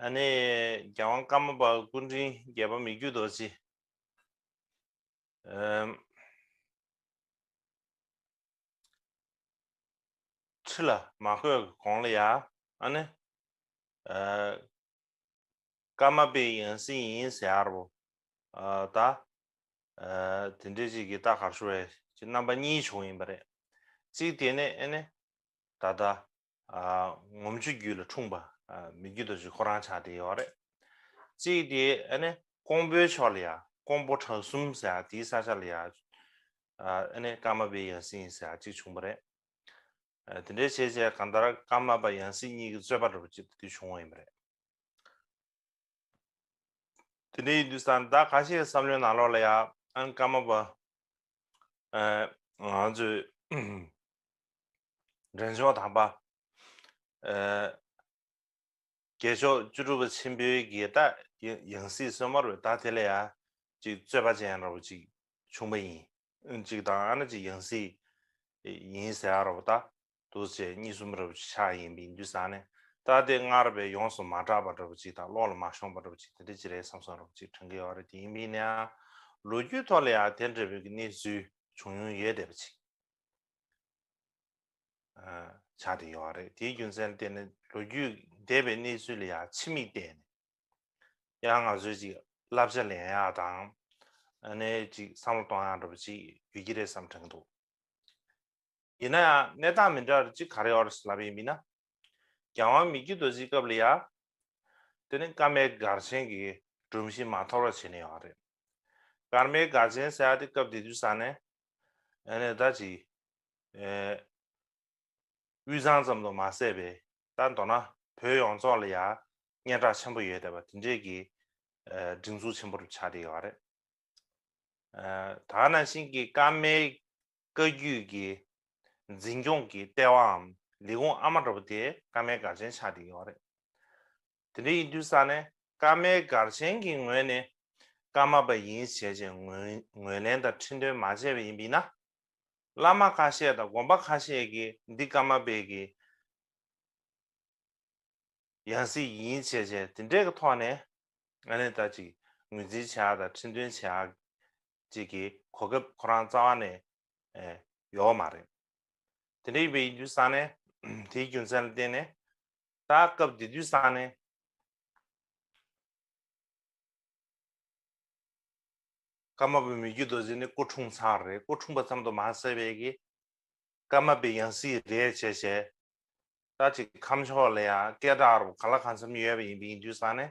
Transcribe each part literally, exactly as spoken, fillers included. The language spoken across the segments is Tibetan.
ཨ་ནི་རྒྱལ་དབང་ཀརྨ་པ་སྐུ་ཕྲེང་བརྒྱད་པ་མི་བསྐྱོད་རྡོ་རྗེ། ཨམ། ཁྲི་ལ་མ་བསྐོས་གོང་ལ་ཡ། ཨ་ནི། ཨ། ཀརྨ་པའི་ཡང་སྲིད་ཡིན་ཟེར་ཡ་རོ། ཨ། ད། ཨ། དེ་འདྲའི་ཅིག་གི་ད་གར་ཞུ་བའི་ཅིག་རྣམ་པ་གཉིས་བྱུང་ཡིན་པ་རེད། གཅིག་དེ་ནས་ཨ་ནི། ད་ལྟ། ཨ། ངོམ་ཆུ་རྒྱུད་ལ་འཁྲུངས་པ། ཨ། མི་བསྐྱོད་རྡོ་རྗེ་ཁོ་རང་ཆགས་བསྡད་ཡོད་རེད། གཅིག་དེ་ཨ་ནི་ཀོང་པོའི་ཕྱོགས་ལ་ཡ། ཀོང་པོ་བྲག་གསུམ་ཟེར་ཡ་དེའི་ས་ཆ་ལ་ཡ། ཨ། ཨ་ནི་ཀརྨ་པའི་ཡང་སྲིད་ཡིན་ཟེར་ཡ་གཅིག་བྱུང་པ་རེད། ཨ། དེ་འདྲའི་བྱས་བྱས་གང་ལྟར་ཀརྨ་པ་ཡང་སྲིད་གཉིས་ཀྱི་རྩོད་པ་འདྲ་པོ་ཅིག་དེ་བྱུང་བ་ཡིན་པ་རེད། དེ་འདྲ་ཡིན་དུས་ཙང་ད་ཁ་ཤས་བསམ་བློའི་ནང་ལོགས་ལ་ཡ། ཨ་ནི་ཀརྨ་པ། ཨ། ང་ཚོའི་འདྲེན་མཆོག་དམ་པ། ཨ། རྒྱལ་མཆོག་བཅུ་དྲུག་པ་ཆེན་པོའི་གི་ད་ཡང་སྲིད་སྲོལ་མ་རེད། ད་དེ་ལ་ཡ་ཅིག་རྩོད་པ་ཅན་འདྲ་པོ་ཅིག་བྱུང་པ་ཡིན། ཅིག་དང་ཨ་ནི་ཅིག་ཡང་སྲིད་ཡིན་ཟེར་ཡ་འདྲ་པོ་ད་འདུག་ཟེར་གཉིས་གསུམ་འདྲ་པོ་ཅིག་ཆགས་ཡིན་པ་ཡིན་དུས་ཙང་ནས། ད་དེ་སྔར་བས་ཡོངས་སུ་མ་གྲགས་པ་འདྲ་པོ་ཅིག་དང་བློ་ལ་མ་ཤོང་པ་འདྲ་པོ་ཅིག་དེ་འདྲ་ཅིག་རེད་བསམ་སོང་འདྲ་པོ་ཅིག་དྲན་གྱི་ཡོད་རེད། དེ་ཡིན་པ་ཡིན་ན་ཡང་ལོ་རྒྱུས་ཐོག་ལ་ཡང་དེ་འདྲ་པོའི་གི་གནས་ཚུལ་བྱུང་མྱོང་ཡོད་བསྡད་པ་ཅིག་ཆགས་བསྡད་ཡོད་རེད། དེའི་རྒྱུ་མཚན་ལ་བརྟེན་ནས་ལོ་རྒྱུས་འདས་པའི་གནས་ཚུལ་ལ་ཡང་ཕྱི་མིག་བལྟས་ནས་ཡང་ང་ཚོས་ཅིག་བསླབ་བྱ་ལེན་ཡག་དང་། ཨ་ནི་ཅིག་བསམ་བློ་གཏོང་ཡག་འདྲ་པོ་ཅིག་ཡོད་ཀྱི་རེད་བསམ་དྲན་གྱི་འདུག་ཡིན་ན་ཡང་གནས་སྟངས་མི་འདྲ་བ་ཅིག་ག་རེ་ཡོད་རེད་ལབ་པ་ཡིན་ན། རྒྱལ་དབང་མི་བསྐྱོད་རྡོ་རྗེའི་སྐབས་ལ་ཡ། དེ་ནི་ཀརྨའི་སྒར་ཆེན་གྱི་སྒྲོམ་གཞི་མ་འཐོར་བ་བྱས་ནས་ཡོད་རེད། ཀརྨའི་སྒར་ཆེན་ཟེར་ཡ་དེ་སྐབས་དེ་དུས་ཙང་ནས། ཨ་ནི་ད་ཅིག་ཨེ། དབུས་གཙང་ཙམ་དུ་མ་ཟད་པའི་ད་མདོར་ན་བོད་ཡོངས་རྫོགས་ལ་ཡ་སྙན་གྲགས་ཆེན་པོ་ཡོད་བསྡད་པ་དེ་འདྲས་ཀྱི་ཨེ། སྒྲིག་འཛུགས་ཆེན་པོ་རུ་ཆགས་བསྡད་ཡོད་རེད། ཨ། ད་ག་ནང་བཞིན་གྱི་ཀརྨའི་བཀའ་བརྒྱུད་ཀྱི་འཛིན་སྐྱོང་གི་ལྟེ་བའམ་ལས་ཁུངས་ཨ་མ་འདྲ་པོ་དེ་ཀརྨའི་སྒར་ཆེན་ཆགས་བསྡད་ཡོད་རེད། དེ་འདྲ་ཡིན་དུས་ཙང་ནས་ཀརྨའི་སྒར་ཆེན་གྱི་ངོས་ནས་ཀརྨ་པ་ཡིན་བྱས་བྱས་ངོས་ངོས་ལེན་དང་ཁྲི་འདོན་མ་བྱས་པ་ཡིན་པ་ཡིན་ན། བླ་མ་ཁ་ཤས་དང་དགོན་པ་ཁ་ཤས་ཀྱིས་འདི་ཀརྨ་པའི་གི་ཡང་སྲིད་ཡིན་བྱས་བྱས་དེ་འདྲའི་གི་ཐོག་ནས་ཨ་ནི་ད་ཅིག་ངོས་འཛིན་བྱེད་ཡག་དང་ཁྲི་འདོན་བྱེད་ཡག་ཅིག་གི་གོ་སྐབས་ཁོ་རང་རྩ་བ་ནས་ཨེ་ཡོད་མ་རེད། དེ་འདྲ་ཡིན་པ་ཡིན་དུས་ཙང་ནས་དེའི་རྒྱུ་མཚན་ལ་བརྟེན་ནས་ད་སྐབས་དེ་དུས་ཙང་ནས། ཀརྨ་པ་མི་བསྐྱོད་རྡོ་རྗེ་ནི་སྐུ་འཁྲུངས་ཚར་རེད། སྐུ་འཁྲུངས་པ་ཙམ་དུ་མ་ཟད་པའི་གི་ཀརྨ་པའི་ཡང་སྲིད་རེད་བྱས་བྱས། ད་ཅིག་ཁམས་ཕྱོགས་ལ་ཡང་སྐད་གྲགས་རུ་ག་ལ་གང་འཚམ་ཡོད་པ་ཡིན་པ་ཡིན་དུས་ཙང་ནས།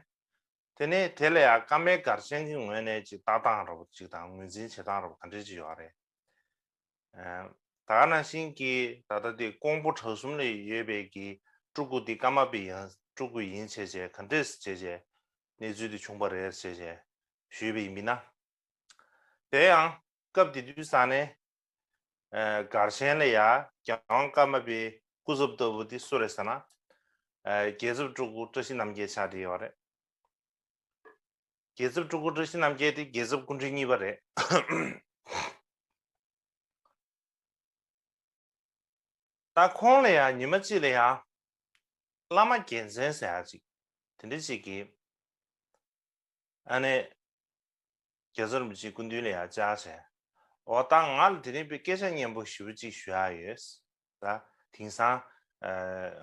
དེ་ནས་དེ་ལ་ཡང་ཀརྨའི་སྒར་ཆེན་གྱི་ངོས་ནས་ཅིག་ལྟ་སྟངས་འདྲ་པོ་ཅིག་དང་ངོས་འཛིན་བྱེད་སྟངས་འདྲ་པོ་ག་འདྲས་ཅིག་ཡོད་རེད། ཨ། ད་ག་ནང་བཞིན་གྱི་ད་ལྟ་དེ་ཀོང་པོ་བྲག་གསུམ་ལ་ཡོད་པའི་གི་སྤྲུལ་སྐུ་དེ་ཀརྨ་པའི་ཡང་སྤྲུལ་སྐུ་ཡིན་བྱས་བྱས་ག་འདྲས་བྱས་བྱས་གནས་ཚུལ་དེ་བྱུང་པ་རེད་བྱས་བྱས་ཞུས་པ་ཡིན་པ་ཡིན་ན། དེ་ཡང་སྐབས་དེ་དུས་ཙང་ནས་ཨ་སྒར་ཆེན་ལ་ཡ་རྒྱལ་དབང་ཀརྨ་པའི་སྐུ་ཚབ་ལྟ་བུ་དེ་སུ་རེད་ཟེར་ན། ཨ་རྒྱལ་ཚབ་སྤྲུལ་སྐུ་བཀྲ་ཤིས་རྣམ་རྒྱལ་ཆགས་བསྡད་ཡོད་རེད། རྒྱལ་ཚབ་སྤྲུལ་སྐུ་བཀྲ་ཤིས་རྣམ་རྒྱལ་དེ་རྒྱལ་ཚབ་སྐུ་ཕྲེང་གཉིས་པ་རེད། ད་ཁོང་ལ་ཡང་ཉི་མ་གཅིག་ལ་ཡང་བླ་མ་རྒྱལ་མཚན་ཟེར་ཡག་ཅིག་དེ་འདྲ་ཅིག་གིས་ཨ་ནི་རྒྱལ་ཚབ་རིན་པོ་ཆེའི་སྐུ་མདུན་ལ་ཡང་བཅར་བྱས། འོ་ད་ང་ལ་དེ་རིང་དཔེ་སྐད་ཆ་སྙན་པོ་ཞེ་པོ་ཅིག་ཞུ་ཡག་ཡོད། ད་དེང་སང་ཨ་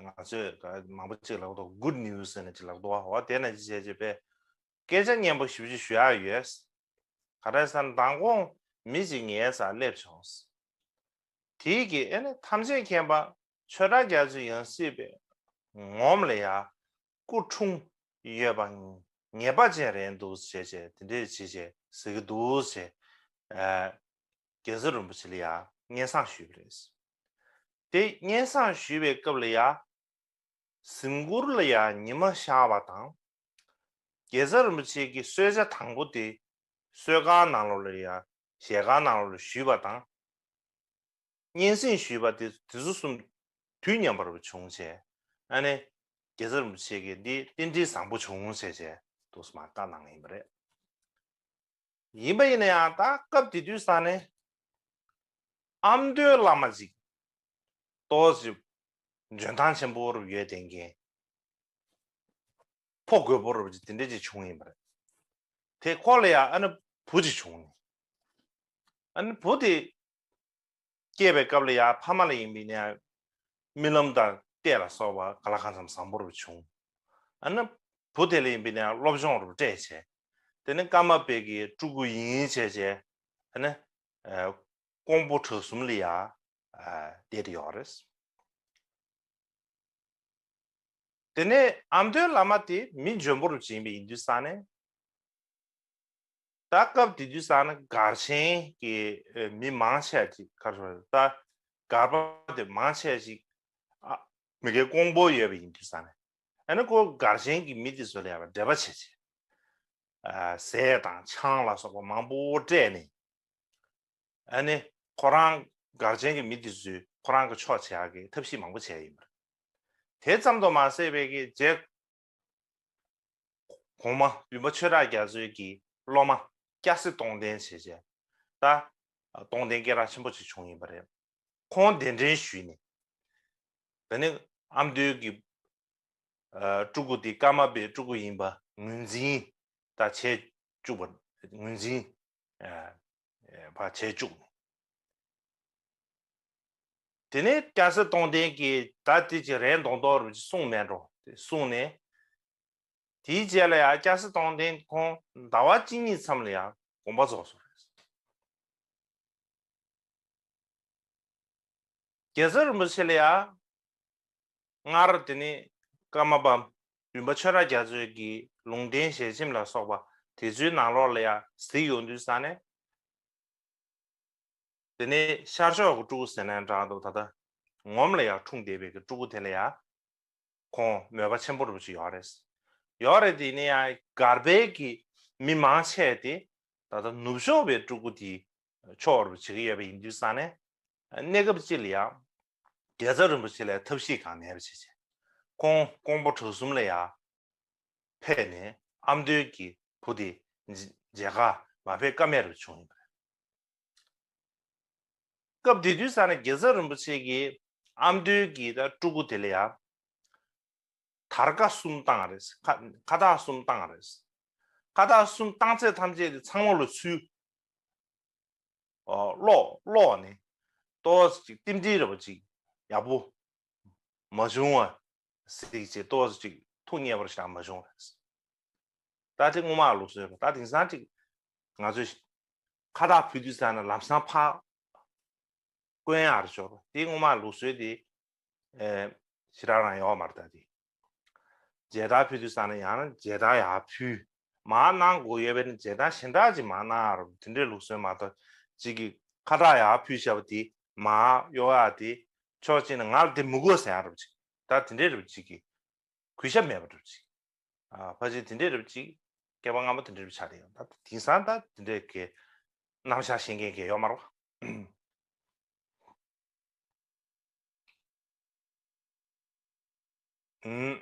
ང་ཚོས་མང་པོ་ཅིག་ལབ་འདུག good news ཟེར་ནས་ཅིག་ལབ་འདུག་འོ་དེ་ནས་ཅི་བྱས་ཅི་དཔེ་སྐད་ཆ་སྙན་པོ་ཞེ་པོ་ཅིག་ཞུ་ཡག་ཡོད། ག་རེ་ཟེར་ན་མདང་དགོང་མི་ཅིག་ངའི་སར་སླེབས་བྱུང་། དེས་ཀྱིས་ཨེ་ནི་ཐམས་ཅད་མཁྱེན་པ་ཆོས་གྲགས་རྒྱ་མཚོའི་ཡང་སྲིད་པའི་ངོམ་ལ་ཡ་སྐུ་འཁྲུངས་ཡོད་པ་ངེས་པ་ཅན་རེད་འདུག་ཟེར་བྱས་དེ་འདྲས་བྱས་བྱས་ཟེར་གྱི་འདུག་ཟེར། ཨ་རྒྱལ་ཚབ་རིན་པོ་ཆེ་ལ་ཡ་སྙན་སེང་ཞུས་པ་རེད། དེ་སྙན་སེང་ཞུས་པའི་སྐབས་ལ་ཡ། གཟིམ་གུར་ལ་ཡང་ཉི་མ་ཤར་བ་དང་། རྒྱལ་ཚབ་རིན་པོ་ཆེ་གིས་གསོལ་ཇ་དང་པོ་དེ་གསོལ་ཁང་ནང་ལོགས་ལ་ཡང་ཞལ་ཁང་ནང་ལོགས་ལ་ཞུས་པ་དང་། སྙན་སེང་ཞུས་པ་དེ་དེ་ཚོ་གསུམ་དུས་མཉམ་པར་བྱུང་བྱས། ཨ་ནི་རྒྱལ་ཚབ་རིན་པོ་ཆེ་གིས་འདི་རྟེན་འབྲེལ་བཟང་པོ་བྱུང་ཟེར་བྱས་འདུག་སེ་མར་བཏང་གནང་ཡིན་པ་རེད། ཡིན་པ་ཡིན་ན་ཡང་ད་སྐབས་དེ་དུས་ས་ནས་ཨ་མདོའི་བླ་མ་ཅིག་ཏོག་ཙམ་འཇོན་ཐང་ཆེན་པོ་རུ་ཡོད་བསྡད་མཁན། ཕོ་རྒོད་པོ་རུ་དེ་འདྲ་ཅིག་བྱུང་ཡིན་པ་རེད། དེ་ཁོ་ལ་ཡང་ཨ་ནི་བུ་ཅིག་བྱུང་ནས། ཨ་ནི་བུ་དེ་སྐྱེས་པའི་སྐབས་ལ་ཡང་ཕ་མ་ལ་ཡིན་པའི་ནས་རྨི་ལམ་དང་ལྟས་ལ་སོགས་པ་ག་ལ་གང་འཚམ་བཟང་པོ་རུ་བྱུང་། ཨ་ནི་བུ་དེ་ལ་ཡིན་པའི་ནས་སློབ་སྦྱོང་རུ་སྤྲད་བྱས། དེ་ནས་ཀརྨ་པའི་གི་སྤྲུལ་སྐུ་ཡིན་བྱས་བྱས། ཨ་ནི་ཀོང་པོ་བྲག་གསུམ་ལ་ཡང་བསྡད་དེ་ཡོད་རེད། དེ་ནས་ཨ་མདོའི་བླ་མ་དེ་མི་འཇོན་པོ་རུ་བྱིན་པ་ཡིན་དུས་ཙང་ནས། ད་སྐབས་དེ་དུས་ཙང་ནས་སྒར་ཆེན་གྱི་མི་མང་ཆེ་ཅིག་ག་རེ་ཟེར། ད་སྒར་པ་དེ་མང་ཆེ་ཅིག་ཨ་མི་སྒེར་ཀོང་པོ་ཡོད་པ་ཡིན་དུས་ཙང་ནས། ཨ་ནི་ཁོ་སྒར་ཆེན་གྱི་མི་དེ་ཚོ་ལ་ཡང་འབྲེལ་བ་བྱེད་བྱེད། ཟས་དང་ཆང་ལ་སོགས་པ་མང་པོ་སྤྲད་ནས། ཨ་ནི་ཁོ་རང་སྒར་ཆེན་གྱི་མི་དེ་ཚོས་ཁོ་རང་གི་ཕྱོགས་བྱེད་ཡག་གི་ཐབས་ཤེས་མང་པོ་བྱས་ཡིན་པ་རེད། དེ་ཙམ་དུ་མ་ཟད་པའི་གི་རྗེ་གོང་མ་འདུས་པ་ཆོས་གྲགས་རྒྱ་མཚོའི་གི་སློབ་མ་སྐྱ་སེར་སྟོང་ལྡན་བྱས་བྱས། ད་སྟོང་ལྡན་སྐད་གྲགས་ཆེན་པོ་ཅིག་བྱུང་ཡིན་པ་རེད། ཁོང་གདན་འདྲེན་ཞུས་ནས། དེ་ནས་ཨ་མདོའི་གི་སྤྲུལ་སྐུ་དེ་ཀརྨ་པའི་སྤྲུལ་སྐུ་ཡིན་པ་ངོས་འཛིན་ད་བྱས་བཅུག་པ། ངོས་འཛིན་བྱས་བཅུག་ནས། དེ་ནས་སྐྱ་སེར་སྟོང་ལྡན་གྱིས་ད་དེ་ཅི་རེད་མདོག་མདོག་རུ་གསུངས་མེད་འགྲོ་དེ་གསུངས་ནས། དེའི་རྗེས་ལ་ཡང་སྐྱ་སེར་སྟོང་ལྡན་ཁོང་ཟླ་བ་གཅིག་གཉིས་མཚམས་ལ་ཡང་དགོངས་པ་རྫོགས་སོང་རེད། རྒྱལ་ཚབ་རིན་པོ་ཆེ་ལ་ཡང་སྔར་དེ་ནས་ཀརྨ་པ་འདུས་པ་ཆོས་གྲགས་རྒྱ་མཚོའི་གི་ལུང་བསྟན་ཞལ་ཆེམས་ལ་སོགས་པ་དེ་ཚོའི་ནང་ལོགས་ལ་ཡང་གཟིགས་ཡོང་དུས་ཙང་ནས། དེ་ནས་ཤར་ཕྱོགས་ཀྱི་སྤྲུལ་སྐུ་ཟེར་ནའི་འདྲ་འདུག་ད་ལྟ་ངོམ་ལ་ཡང་འཁྲུངས་བསྡད་པའི་གི་སྤྲུལ་སྐུ་དེ་ལ་ཡང་ཁོང་མོས་པ་ཆེན་པོ་རུ་ཅིག་ཡོད་རེད། ཡོད་རེད་དེ་ནས་ཡང་སྒར་པའི་གི་མི་མང་ཆེ་དེ་ད་ལྟ་ནུབ་ཕྱོགས་པའི་སྤྲུལ་སྐུ་དེ་ཕྱོགས་རུ་བྱེད་ཀྱི་ཡོད་པ་ཡིན་དུས་ཙང་ནས། གནས་སྐབས་གཅིག་ལ་ཡང་རྒྱལ་ཚབ་རིན་པོ་ཆེ་ལ་ཐབས་ཤེས་གང་མེད་པ་བྱས་བྱས། ཁོང་ཀོང་པོ་བྲག་གསུམ་ལ་ཡང་ཕེབས་ནས་ཨ་མདོའི་གི་བུ་དེ་མཇལ་ཁ་མ་ཕེབས་ཀ་མེད་རུ་བྱུང་ཡིན་པ་རེད། སྐབས་དེ་དུས་ཙང་ནས་རྒྱལ་ཚབ་རིན་པོ་ཆེ་གིས་ཨ་མདོའི་གི་ད་སྤྲུལ་སྐུ་དེ་ལ་ཡང་དར་དཀར་གསུམ་བཏང་རེད། ཁ་ཁ་བཏགས་གསུམ་བཏང་རེད། ཁ་བཏགས་གསུམ་བཏང་ཚད་ཐམས་ཅད་དེ་ཚང་མ་ལ་ཚུར་ཨོ་ཀློག་ཀློག་ནས་ཏོག་ཙམ་ཅིག་རྟེན་འབྲེལ་རེ་བ་ཅིག་ཡག་པོ་མ་བྱུང་བ་ཟིག་ཅིག་ཏོག་ཙམ་ཅིག་ཐུགས་མཉེས་པར་ཞིག་མ་བྱུང་བས། ད་དེ་སྔོན་མ་ལུགས་སྲོལ་ད་དེང་སང་ཅིག་ང་ཚོས་ཁ་བཏགས་ཕུལ་དུས་ཙང་ན་ལམ་སང་ཕར་བསྐོན་ཡར་འབྱོར་བ་དེ་སྔོན་མ་ལུགས་སྲོལ་དེ་ཨེ་ཞེ་དྲག་རང་ཡོད་མ་རེད། ད་དེ་མཇལ་དར་ཕུལ་དུས་ཙང་ན་ཡང་ན་མཇལ་དར་ཡར་ཕུལ་མར་གནང་དགོས་ཡོད་པས་ན་མཇལ་དར་གཞན་དག་ཅིག་མར་གནང་ཡ་རུ་དེ་འདྲའི་ལུགས་སྲོལ་མ་གཏོགས་གཅིག་གིས་ཁ་བཏགས་ཡར་ཕུལ་བྱ་བ་དེ་མར་གཡོག་ཡ་དེ་ཕྱོགས་གཅིག་ནས་ང་ལ་དེ་མི་དགོས་ཟེར་ཡ་རུ་ཅིག་ད་དེ་འདྲའི་རུ་གཅིག་གིས་གུས་ཞབས་མེད་པ་རུ་ཅིག་ཨ་ཕལ་ཆེར་དེ་འདྲའི་རུ་ཅིག་སྐྱེས་པ་སྔ་མོ་དེ་འདྲའི་རུ་ཆགས་བསྡད་ཡོད། ད་དེང་སང་ད་དེ་འདྲའི་གི་རྣམ་གཞག་ཤེས་མཁན་གི་ཡོད་མ་རེད་པ།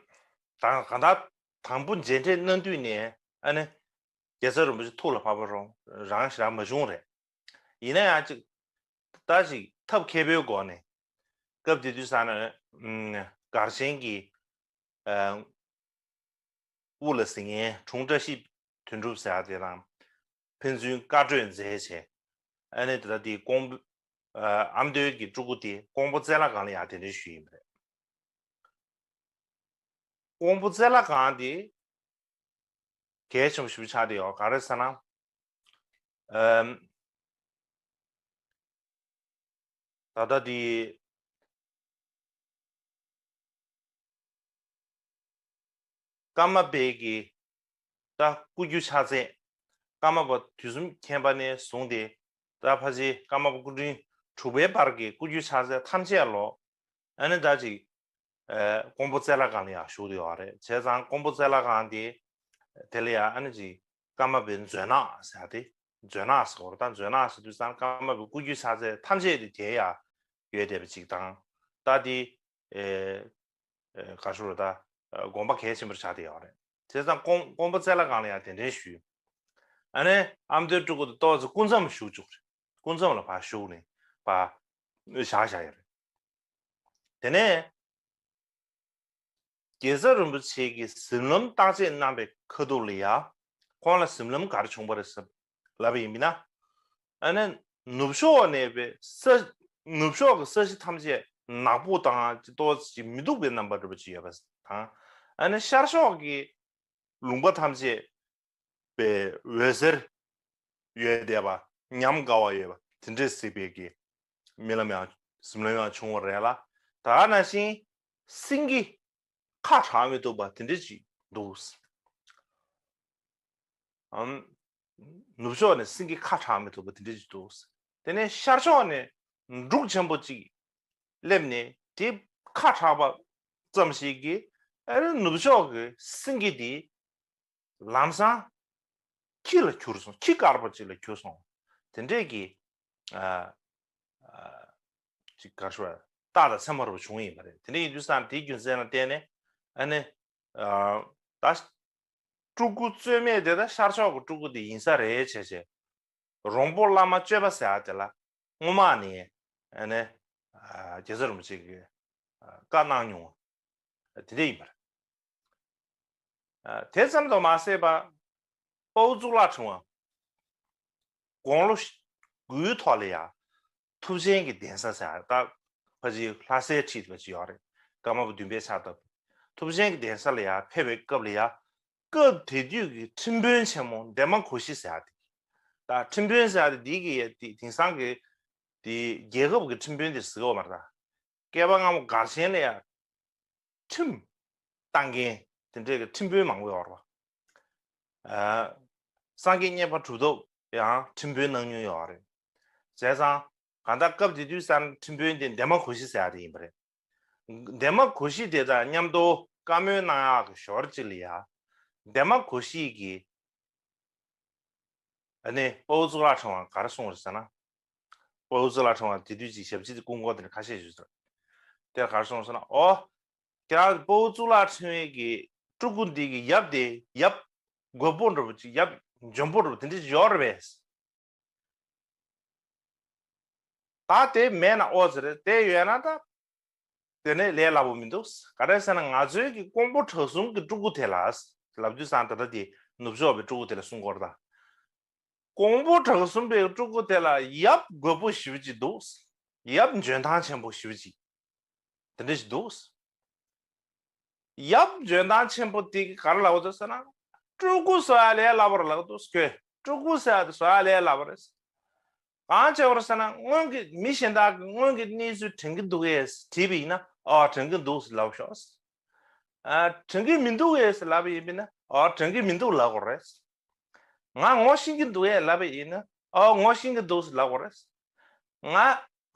ད་གང་ལྟར་དང་པོ་མཇལ་འཕྲད་གནང་དུས་ནས་ཨ་ནི་རྒྱལ་ཚབ་རིན་པོ་ཆེ་ཐུགས་ལ་བབས་པ་རང་རང་ཞེ་དྲག་མ་བྱུང་རེད། ཡིན་ན་ཡང་ཅིག་ད་ཅིག་ཐབས་མཁས་པོའི་སྒོ་ནས་སྐབས་དེ་དུས་ཙང་ནས་སྒར་ཆེན་གྱི་དབུ་ལ་གཟིགས་མཁན་དྲུང་བཀྲ་ཤིས་དོན་གྲུབ་ཟེར་ཡ་དེ་དང་ཕན་ཚུན་བཀའ་གྲོས་མཛད་བྱས། ཨ་ནི་ད་ལྟ་དེ་ཀོང་པོ་ཨ་མདོའི་གི་སྤྲུལ་སྐུ་དེ་ཀོང་པོ་རྩེ་ལྷ་སྒང་ལ་ཡང་གདན་འདྲེན་ཞུས་ཡིན་པ་རེད། ཀོང་པོ་རྩེ་ལྷ་སྒང་དེ་གལ་ཆེན་པོ་ཞེ་པོ་ཆགས་བསྡད་ཡོད། ག་རེ་ཟེར་ན། ཨམ། ད་ལྟ་དེ་ཀརྨ་པའི་གི་ད་སྐུ་རྒྱུ་ཕྱག་མཚན། ཀརྨ་པ་དུས་གསུམ་མཁྱེན་པ་ནས་བཟུང་སྟེ་ད་ཕལ་ཆེར་ཀརྨ་པ་སྐུ་ཕྲེང་དྲུག་པའི་བར་གྱི་སྐུ་རྒྱུ་ཕྱག་མཚན་ཐམས་ཅད་ལོ། ཨ་ནི་ད་ཅིག་ཨ་ཀོང་པོ་རྩེ་ལྷ་སྒང་ལ་ཡང་བཞུགས་ཡོད་རེད། བྱས་ཙང་ཀོང་པོ་རྩེ་ལྷ་སྒང་དེ་དེ་ལ་ཡང་ཨ་ནི་ཅིག་ཀརྨ་པའི་མཛོད་ནག་ཟེར་ཏེ། མཛོད་ནག་ཟེར་བ་ད་མཛོད་ནག་ཟེར་དུས་ཙང་ཀརྨ་པའི་སྐུ་རྒྱུ་ཕྱག་མཚན་ཐམས་ཅད་དེ་དེ་ཡང་ཡོད་བསྡད་པ་ཅིག་དང་། ད་དེ་ཨེ་ཨེ་ག་ཞུ་རུ་ད་དགོངས་པ་གལ་ཆེན་པོར་ཆགས་བསྡད་ཡོད་རེད། བྱས་ཙང་ཀོང་ཀོང་པོ་རྩེ་ལྷ་སྒང་ལ་ཡང་གདན་འདྲེན་ཞུས། ཨ་ནི་ཨ་མདོའི་སྤྲུལ་སྐུ་དེ་ཏོག་ཙམ་སྐུ་མཚམས་བཞུགས་བཅུག་རེད། སྐུ་མཚམས་ལ་ཕར་བཞུགས་ནས་ཕར་བཞག་བཞག་ཡོད་རེད། དེ་ནས་ རྒྱལ་ཚབ་རིན་པོ་ཆེ་གིས་གཟིམ་ལམ་བརྟག་དཔྱད་གནང་པའི་ཁ་ཐུག་ལ་ཡ། ཁོང་ལ་གཟིམ་ལམ་ག་རེ་བྱུང་བ་རེད་ཟེར་ལབ་པ་ཡིན་ན། ཨ་ནི་ནུབ་ཕྱོགས་ནས་པའི་ས། ནུབ་ཕྱོགས་ཀྱི་ས་གཞི་ཐམས་ཅད་ནག་པོ་དང་ཏོག་ཙམ་མི་སྡུག་པའི་རྣམ་པ་འདྲ་པོ་ཅིག་ཡོད་པ་དང་། ཨ་ནི་ཤར་ཕྱོགས་ཀྱི་ལུང་པ་ཐམས་ཅད་པའི་འོད་ཟེར་ཡོད་བསྡད་པ། ཉམས་དགའ་བ་ཡོད་པ་དེ་འདྲས་སྲིད་པའི་གི་རྨི་ལམ་ཡང་གཟིམ་ལམ་ཡང་བྱུང་བ་རེད་ལ། ད་ནང་བཞིན་སེང་གེ་ཁ་གྲག་མི་ཐུབ་པ་དེ་འདྲས་ཅིག་འདུག་ཨམ། ནུབ་ཕྱོགས་ནས་སེང་གེ་ཁ་གྲག་མི་ཐུབ་པ་དེ་འདྲས་ཅིག་འདུག་དེ་ནས་ཤར་ཕྱོགས་ནས་འབྲུག་ཆེན་པོ་ཅིག་སླེབས་ནས་དེ་ཁ་གྲག་པ་ཙམ་ཞིག་གིས་ཨ་རི་ནུབ་ཕྱོགས་ཀྱི་སེང་གེ་དེ་ལམ་སང་ཁྱི་ལ་གྱུར་སོང་། ཁྱི་དཀར་པོ་ཅིག་ལ་གྱུར་སོང་། དེ་འདྲས་ཀྱི་ཨ་ཨ་ཅིག་ག་རེ་ཞུ་བ། རྟགས་དང་མཚན་མ་རུ་བྱུང་ཡིན་པ་རེད། དེ་འདྲ་ཡིན་དུས་ཙང་དེའི་རྒྱུ་མཚན་ལ་བརྟེན་ནས་ཨ་ནི་ཨ་ད་སྤྲུལ་སྐུ་རྩོད་མེད་དེ་ད་ཤར་ཕྱོགས་ཀྱི་སྤྲུལ་སྐུ་དེ་ཡིན་ས་རེད་བྱས་བྱས། རོང་པོ་བླ་མ་སྤྱོད་པ་ཟེར་ཡ་དེ་ལ་སྔོན་མ་ནས་ཨ་ནི་ཨ་རྒྱལ་ཚབ་རིན་པོ་ཆེ་གིས་ཨ་བཀའ་གནང་མྱོང་བ་དེ་འདྲ་ཡིན་པ་རེད། ཨ་དེ་ཙམ་དུ་མ་ཟད་པ། དཔའ་བོ་གཙུག་ལག་ཕྲེང་བ་དགུང་ལོ་དགུའི་ཐོག་ལ་ཡང་ཐུབ་ཆེན་གྱི་གདན་ས་ཟེར་ཡ་ད་ཕལ་ཆེར་ལྷ་སའི་འཁྲིས་དེ་ཅིག་ཡོད་རེད། ཀརྨ་པ་བདུན་པའི་ཕྱག་བཏབ། ཐུབ་ཆེན་གྱི་གདན་ས་ལ་ཡང་ཕེབས་པའི་སྐབས་ལ་ཡང་སྐབས་དེ་དུས་ཀྱི་ཁྲིམས་དཔོན་ཆེན་མོ་འདན་མ་གོ་ཤྲི་ཟེར་ཡ་དེ། ད་ཁྲིམས་དཔོན་ཟེར་ཡ་དེ་འདི་གི་ཡ་དེ་དེང་སང་གི་དེ་རྒྱལ་ཁབ་ཀྱི་ཁྲིམས་དཔོན་དེ་ཟེར་གི་ཡོད་མ་རེད་ད། བསྐལ་པ་སྔ་མོ་མགར་ཆེན་ལ་ཡང་ཁྲིམས་བཏང་མཁན་དེ་འདྲའི་གི་ཁྲིམས་དཔོན་མང་པོ་ཡོད་རེད་པ། ཨ་སངས་རྒྱས་མཉན་པ་གྲུབ་ཐོབ་ཡང་ཁྲིམས་དཔོན་གནང་མྱོང་ཡོད་རེད། བྱས་ཙང་གང་ལྟར་སྐབས་དེ་དུས་ཙང་ཁྲིམས་དཔོན་དེ་འདན་མ་གོ་ཤྲི་ཟེར་ཡ་དེ་ཡིན་པ་རེད། འདན་མ་གོ་ཤྲི་དེ་དང་མཉམ་དུ་བཀའ་མོལ་གནང་ཡག་གི་ཞོར་གཅིག་ལ་ཡང་འདན་མ་གོ་ཤྲི་གིས་ཨ་ནི་དཔའ་བོ་གཙུག་ལག་ཕྲེང་བ་ག་རེ་གསུངས་རེད་ཟེར་ན། དཔའ་བོ་གཙུག་ལག་ཕྲེང་བ་དེ་དུས་ཀྱི་ཞབས་ཕྱི་དེ་སྐུ་འཁོར་དེ་ནས་ཁ་ཤས་ཞུས་ཟེར། དེར་ག་རེ་གསུངས་ཟེར་ན། ཨོ། ཁྱེད་རང་དཔའ་བོ་གཙུག་ལག་ཕྲེང་བའི་གི་སྤྲུལ་སྐུ་འདི་གི་ཡབ་དེ་ཡབ་རྒོད་པོ་འདྲ་པོ་ཅིག་ཡབ་འཇོན་པོ་འདྲ་པོ་དེ་འདྲ་ཅིག་ཡོད་རེད་པས། ད་དེ་མེད་ན་ཨོ་ཟེར་རེད། དེ་ཡོད་ན་ད་དེ་ནས་ལས་སླ་པོ་མི་འདུག་ག་རེ་ཟེར་ན་ང་ཚོའི་གི་ཀོང་པོ་བྲག་གསུམ་གྱི་སྤྲུལ་སྐུ་དེ་ལ་ལབ་དུས་ཙང་ད་ལྟ་དེ་ནུབ་ཕྱོགས་པའི་སྤྲུལ་སྐུ་དེ་ལ་གསུང་གི་ཡོད་རེད་ད། ཀོང་པོ་བྲག་གསུམ་པའི་སྤྲུལ་སྐུ་དེ་ལ་ཡབ་རྒོད་པོ་ཞེ་པོ་ཅིག་འདུག་ཡབ་འཇོན་ཐང་ཆེན་པོ་ཞེ་པོ་ཅིག་དེ་འདྲ་ཞིག་འདུག་ཡབ་འཇོན་ཐང་ཆེན་པོ་དེ་གིས་ག་རེ་ལབ་འདུག་ཟེར་ན། སྤྲུལ་སྐུ་བཟོ་ཡ་ལས་སླ་པོ་རེད་ལབ་འདུག་ཁོས་སྤྲུལ་སྐུ་ཟེར་ཡ་དེ་བཟོ་ཡ་ལས་སླ་པོ་རེད། གང་བྱས་པ་རེད་ཟེར་ན། སྔོན་གྱི་མི་གཞན་དག་གིས་སྔོན་གྱི་གནས་ཚུལ་དྲན་གྱི་འདུག་གས་དྲིས་པ་ཡིན་ན། ཨོ་དྲན་གྱི་འདུག་ལབ་ཤོག་ཨ་དྲན་གྱི་མི་འདུག་གས་ལབ་པ་ཡིན་པས་ན། ཨོ་དྲན་གྱི་མི་འདུག་ལབ་དགོས་རེད། ང་ངོ་ཤེས་ཀྱི་འདུག་གས་ལབ་པ་ཡིན་ན། ཨོ་ངོ་ཤེས་ཀྱི་འདུག་ལབ་དགོས་རེད། ང་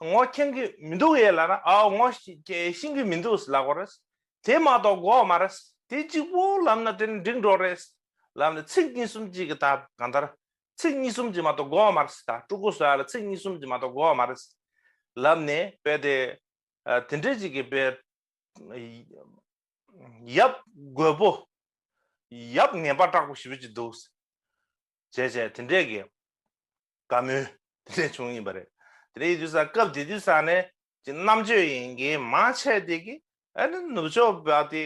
ངོ་མཁྱེན་གྱི་མི་འདུག་གས་ལབ་ན། ཨོ་ངོ་ཤེས་ཤེས་ཀྱི་མི་འདུག་ལབ་དགོས་རེད། དེ་མ་གཏོགས་དགོས་མ་རེད། དེ་གཅིག་པོ་ལབ་ན་དེ་ནི་འགྲིག་འགྲོ་རེད་ལབ་ནས། ཚིག་གཉིས་གསུམ་གཅིག་གི་ད་གང་ལྟར་ཚིག་གཉིས་གསུམ་གཅིག་མ་གཏོགས་དགོས་མ་རེད། ད་སྤྲུལ་སྐུ་བཟོ་ཡ་ལ་ཚིག་གཉིས་གསུམ་གཅིག་མ་གཏོགས་དགོས་མ་རེད་ལབ་ནས། དཔེ་དེ་ཨ་དེ་འདྲས་ཅིག་གི་དཔེ་ཡབ་རྒོད་པོ། ཡབ་ངན་པ་དྲག་པོ་ཞེ་པོ་ཅིག་འདུག་བྱས་བྱས་དེ་འདྲས་ཀྱི་བཀའ་མོལ་དེ་འདྲས་བྱུང་ཡིན་པ་རེད། དེ་འདྲས་ཡིན་དུས་ཙང་སྐབས་དེ་དུས་ཙང་ནས་ཀྱི་རྣམ་དཔྱོད་ཡིན་མཁན་མང་ཆེ་དེ་གིས་ཨ་ནི་ནུབ་ཕྱོགས་པ་དེ།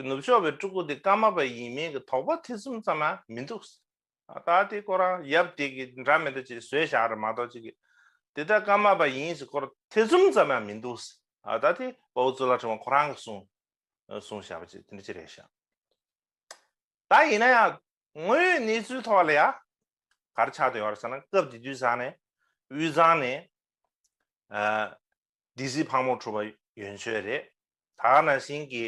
ནུབ་ཕྱོགས་པའི་སྤྲུལ་སྐུ་དེ་ཀརྨ་པ་ཡིན་མིན་གྱི་དོགས་པ་ཐེ་ཚོམ་ཙམ་ཡང་མི་འདུག་ཨ་ད་དེ་ཁོ་རང་ཡབ་དེ་གིས་འདྲ་མི་འདྲ་ཅིག་བཟོས་བཞག་རེད་མ་གཏོགས་ཅིག་གིས་དེ་ལྟར་ཀརྨ་པ་ཡིན་ཟེར་ཁོ་རང་ཐེ་ཚོམ་ཙམ་ཡང་མི་འདུག་ཨ་ད་དེ་དཔའ་བོ་གཙུག་ལག་ཕྲེང་བ་ཁོ་རང་གིས་གསུངས་གསུངས་བཞག་པ་ཅིག་དེ་འདྲ་ཅིག་རེད་ཤག་ད་ཡིན་ན་ཡང་དངོས་ཡོད་གནས་ཚུལ་ཐོག་ལ་ཡང་ག་རེ་ཆགས་བསྡད་ཡོད་རེད་ཟེར་ན། སྐབས་དེ་དུས་ཙང་ནས་དབུས་གཙང་ནས་ཨ་སྡེ་སྲིད་ཕག་མོ་གྲུ་པ་ཡོན་མཆོད་རེད། ད་ག་ནང་བཞིན་གྱི་